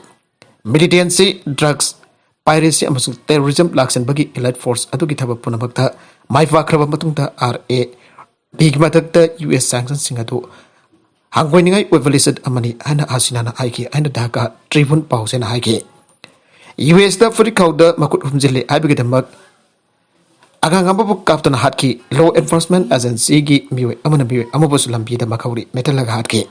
ꯃꯤꯂꯤꯇꯦꯟꯁꯤ, ꯗ꯭ꯔꯒꯁ, ꯄꯥꯏꯔꯦꯁꯤ ꯑꯃꯁꯨꯡ ꯇꯦꯔꯣꯔꯤꯖꯝ ꯂꯥꯛꯁꯤꯟꯕꯒꯤ ꯏꯂꯥꯏꯠ ꯐꯣꯔꯁ ꯑꯗꯨꯒꯤ ꯊꯕꯛ ꯄꯨꯝꯅꯃꯛꯇ ꯃꯥꯏ ꯄꯥꯛꯈ꯭ꯔꯕ ꯃꯇꯨꯡꯗ ꯑꯥꯔ ꯑꯦ ꯕꯤꯒꯤ ꯃꯊꯛꯇ ꯌꯨ ꯑꯦꯁ ꯁꯦꯡꯁꯟꯁꯤꯡ ꯑꯗꯨ ꯍꯪꯒꯣꯏꯅꯤꯡꯉꯥꯏ ꯑꯣꯏꯕ ꯂꯤꯆꯠ ꯑꯃꯅꯤ ꯍꯥꯏꯅ ꯍꯁꯤꯅꯥꯅ ꯍꯥꯏꯈꯤ ꯍꯥꯏꯅ ꯙꯥꯀꯥ ꯇ꯭ꯔꯤꯕꯨꯟ ꯄꯥꯎꯆꯦꯅ ꯍꯥꯏꯈꯤ꯫ ꯌꯨ ꯑꯦꯁꯇ ꯐꯨꯔꯤꯠꯈꯥꯎꯗ ꯃꯈꯨꯠ ꯍꯨꯝꯖꯤꯜꯂꯤ ꯍꯥꯏꯕꯒꯤꯗꯃꯛ ꯑꯉꯥꯡ ꯑꯃꯕꯨ ꯀꯥꯞꯇꯨꯅ ꯍꯥꯠꯈꯤ꯫ ꯂꯣ ꯑꯦꯟꯐꯣꯔꯁꯃꯦꯟ ꯑꯦꯖꯦꯟꯁꯤꯒꯤ ꯃꯤꯑꯣꯏ ꯑꯃꯅ ꯃꯤꯑꯣꯏ ꯑꯃꯕꯨꯁꯨ ꯂꯝꯕꯤꯗ ꯃꯈꯧꯔꯤ ꯃꯦꯠꯍꯜꯂꯒ ꯍꯥꯠꯈꯤ꯫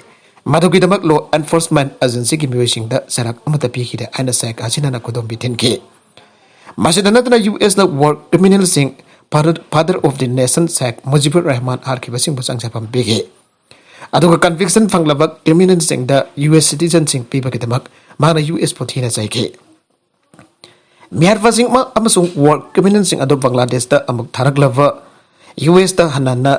ꯃꯗꯨꯒꯤꯗꯃꯛ ꯂꯣ ꯑꯦꯟꯐꯣꯔꯁꯃꯦꯟ ꯑꯦꯖꯦꯟꯁꯤꯒꯤ ꯃꯤꯑꯣꯏꯁꯤꯡꯗ ꯆꯩꯔꯥꯛ ꯑꯃꯠꯇ ꯄꯤꯈꯤꯗꯦ ꯍꯥꯏꯅ ꯁꯦꯈ ꯍꯁꯤꯅꯥꯅ ꯈꯨꯗꯣꯝꯕꯤ ꯊꯤꯟꯈꯤ꯫ ꯃꯁꯤꯗ ꯅꯠꯇꯅ ꯌꯨ ꯑꯦꯁꯅ ꯋꯥꯔ ꯀ꯭ꯔꯤꯃꯤꯅꯦꯜꯁꯤꯡ, father of the nation Sheikh Mujibur Rahman ꯍꯥꯠꯈꯤꯕꯁꯤꯡꯕꯨ ꯆꯪꯖꯐꯝ ꯄꯤꯈꯤ꯫ ꯑꯗꯨꯒ ꯀꯟꯚꯤꯛꯁꯟ ꯐꯪꯂꯕ ꯀ꯭ꯔꯤꯃꯤꯅꯦꯜꯁꯤꯡꯗ ꯌꯨ ꯑꯦꯁ ꯁꯤꯇꯤꯖꯟꯁꯤꯡ ꯄꯤꯕꯒꯤꯗꯃꯛ ꯃꯍꯥꯛꯅ ꯌꯨ ꯑꯦꯁꯄꯨ ꯊꯤꯅ ꯆꯩꯈꯤ꯫ ꯃꯤꯍꯥꯠꯄꯁꯤꯡ ꯑꯃꯁꯨꯡ ꯋꯥꯔ ꯀ꯭ꯔꯤꯃꯤꯅꯦꯜꯁꯤꯡ ꯑꯗꯨ ꯕꯪꯒ꯭ꯂꯥꯗꯦꯁꯇ ꯑꯃꯨꯛ ꯊꯥꯔꯛꯂꯕ, ꯌꯨ ꯑꯦꯁꯇ ꯍꯟꯅ ꯍꯟꯅ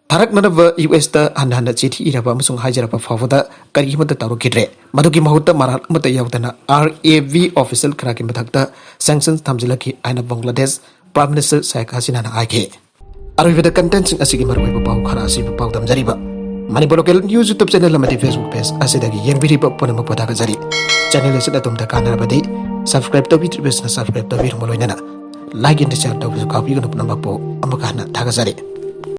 ꯊꯥꯔꯛꯅꯅꯕ ꯌꯨ ꯑꯦꯁꯇ ꯍꯟꯅ ꯍꯟꯅ ꯆꯤꯊꯤ ꯏꯔꯕ ꯑꯃꯁꯨꯡ ꯍꯥꯏꯖꯔꯕ ꯐꯥꯎꯕꯗ ꯀꯔꯤ ꯑꯃꯠꯇ ꯇꯧꯔꯛꯈꯤꯗ꯭ꯔꯦ꯫ ꯃꯗꯨꯒꯤ ꯃꯍꯨꯠꯇ ꯃꯔꯥꯜ ꯑꯃꯠꯇ ꯌꯥꯎꯗꯅ ꯑꯥꯔ ꯑꯦ ꯕꯤ ꯑꯣꯐꯤꯁꯤꯌꯦꯜ ꯈꯔꯒꯤ ꯃꯊꯛꯇ ꯁꯦꯡꯁꯟ ꯊꯝꯖꯤꯜꯂꯛꯈꯤ ꯍꯥꯏꯅ ꯕꯪꯒ꯭ꯂꯥꯗꯦꯁ ꯄ꯭ꯔꯥꯏꯝ ꯃꯤꯅꯤꯁꯇꯔ ꯁꯦꯈ ꯍꯁꯤꯅꯥꯅ ꯍꯥꯏꯈꯤ꯫ ꯑꯔꯣꯏꯕꯗ ꯀꯟꯇꯦꯟꯁꯤꯡ ꯑꯁꯤꯒꯤ ꯃꯔꯨꯑꯣꯏꯕ ꯄꯥꯎ ꯈꯔ ꯑꯁꯤꯕꯨ ꯄꯥꯎꯗꯝꯖꯔꯤꯕ꯫ Manipur local news YouTube channel ꯑꯃꯗꯤ ꯐꯦꯁꯕꯨꯛ ꯄꯦꯖ ꯑꯁꯤꯗꯒꯤ ꯌꯦꯡꯕꯤꯔꯤꯕ ꯄꯨꯝꯅꯃꯛꯄꯨ ꯊꯥꯒꯠꯆꯔꯤ꯫ ꯆꯦꯅꯦꯜ ꯑꯁꯤꯅ ꯑꯗꯣꯝꯗ ꯀꯥꯟꯅꯔꯕꯗꯤ ꯁꯕꯁꯀ꯭ꯔꯥꯏꯕ ꯇꯧꯕꯤꯗ꯭ꯔꯤꯕꯁꯤꯅ ꯁꯕꯁꯀ꯭ꯔꯥꯏꯕ ꯇꯧꯕꯤꯔꯝꯕ ꯂꯣꯏꯅꯅ ꯂꯥꯏꯛ ꯑꯦꯟ ꯁꯤꯌꯔ ꯇꯧꯕꯁꯨ ꯀꯥꯎꯕꯤꯒꯅꯨ꯫ ꯄꯨꯝꯅꯃꯛꯄꯨ ꯑꯃꯨꯛꯀ ꯍꯟꯅ ꯊꯥꯒꯠꯆꯔꯤ꯫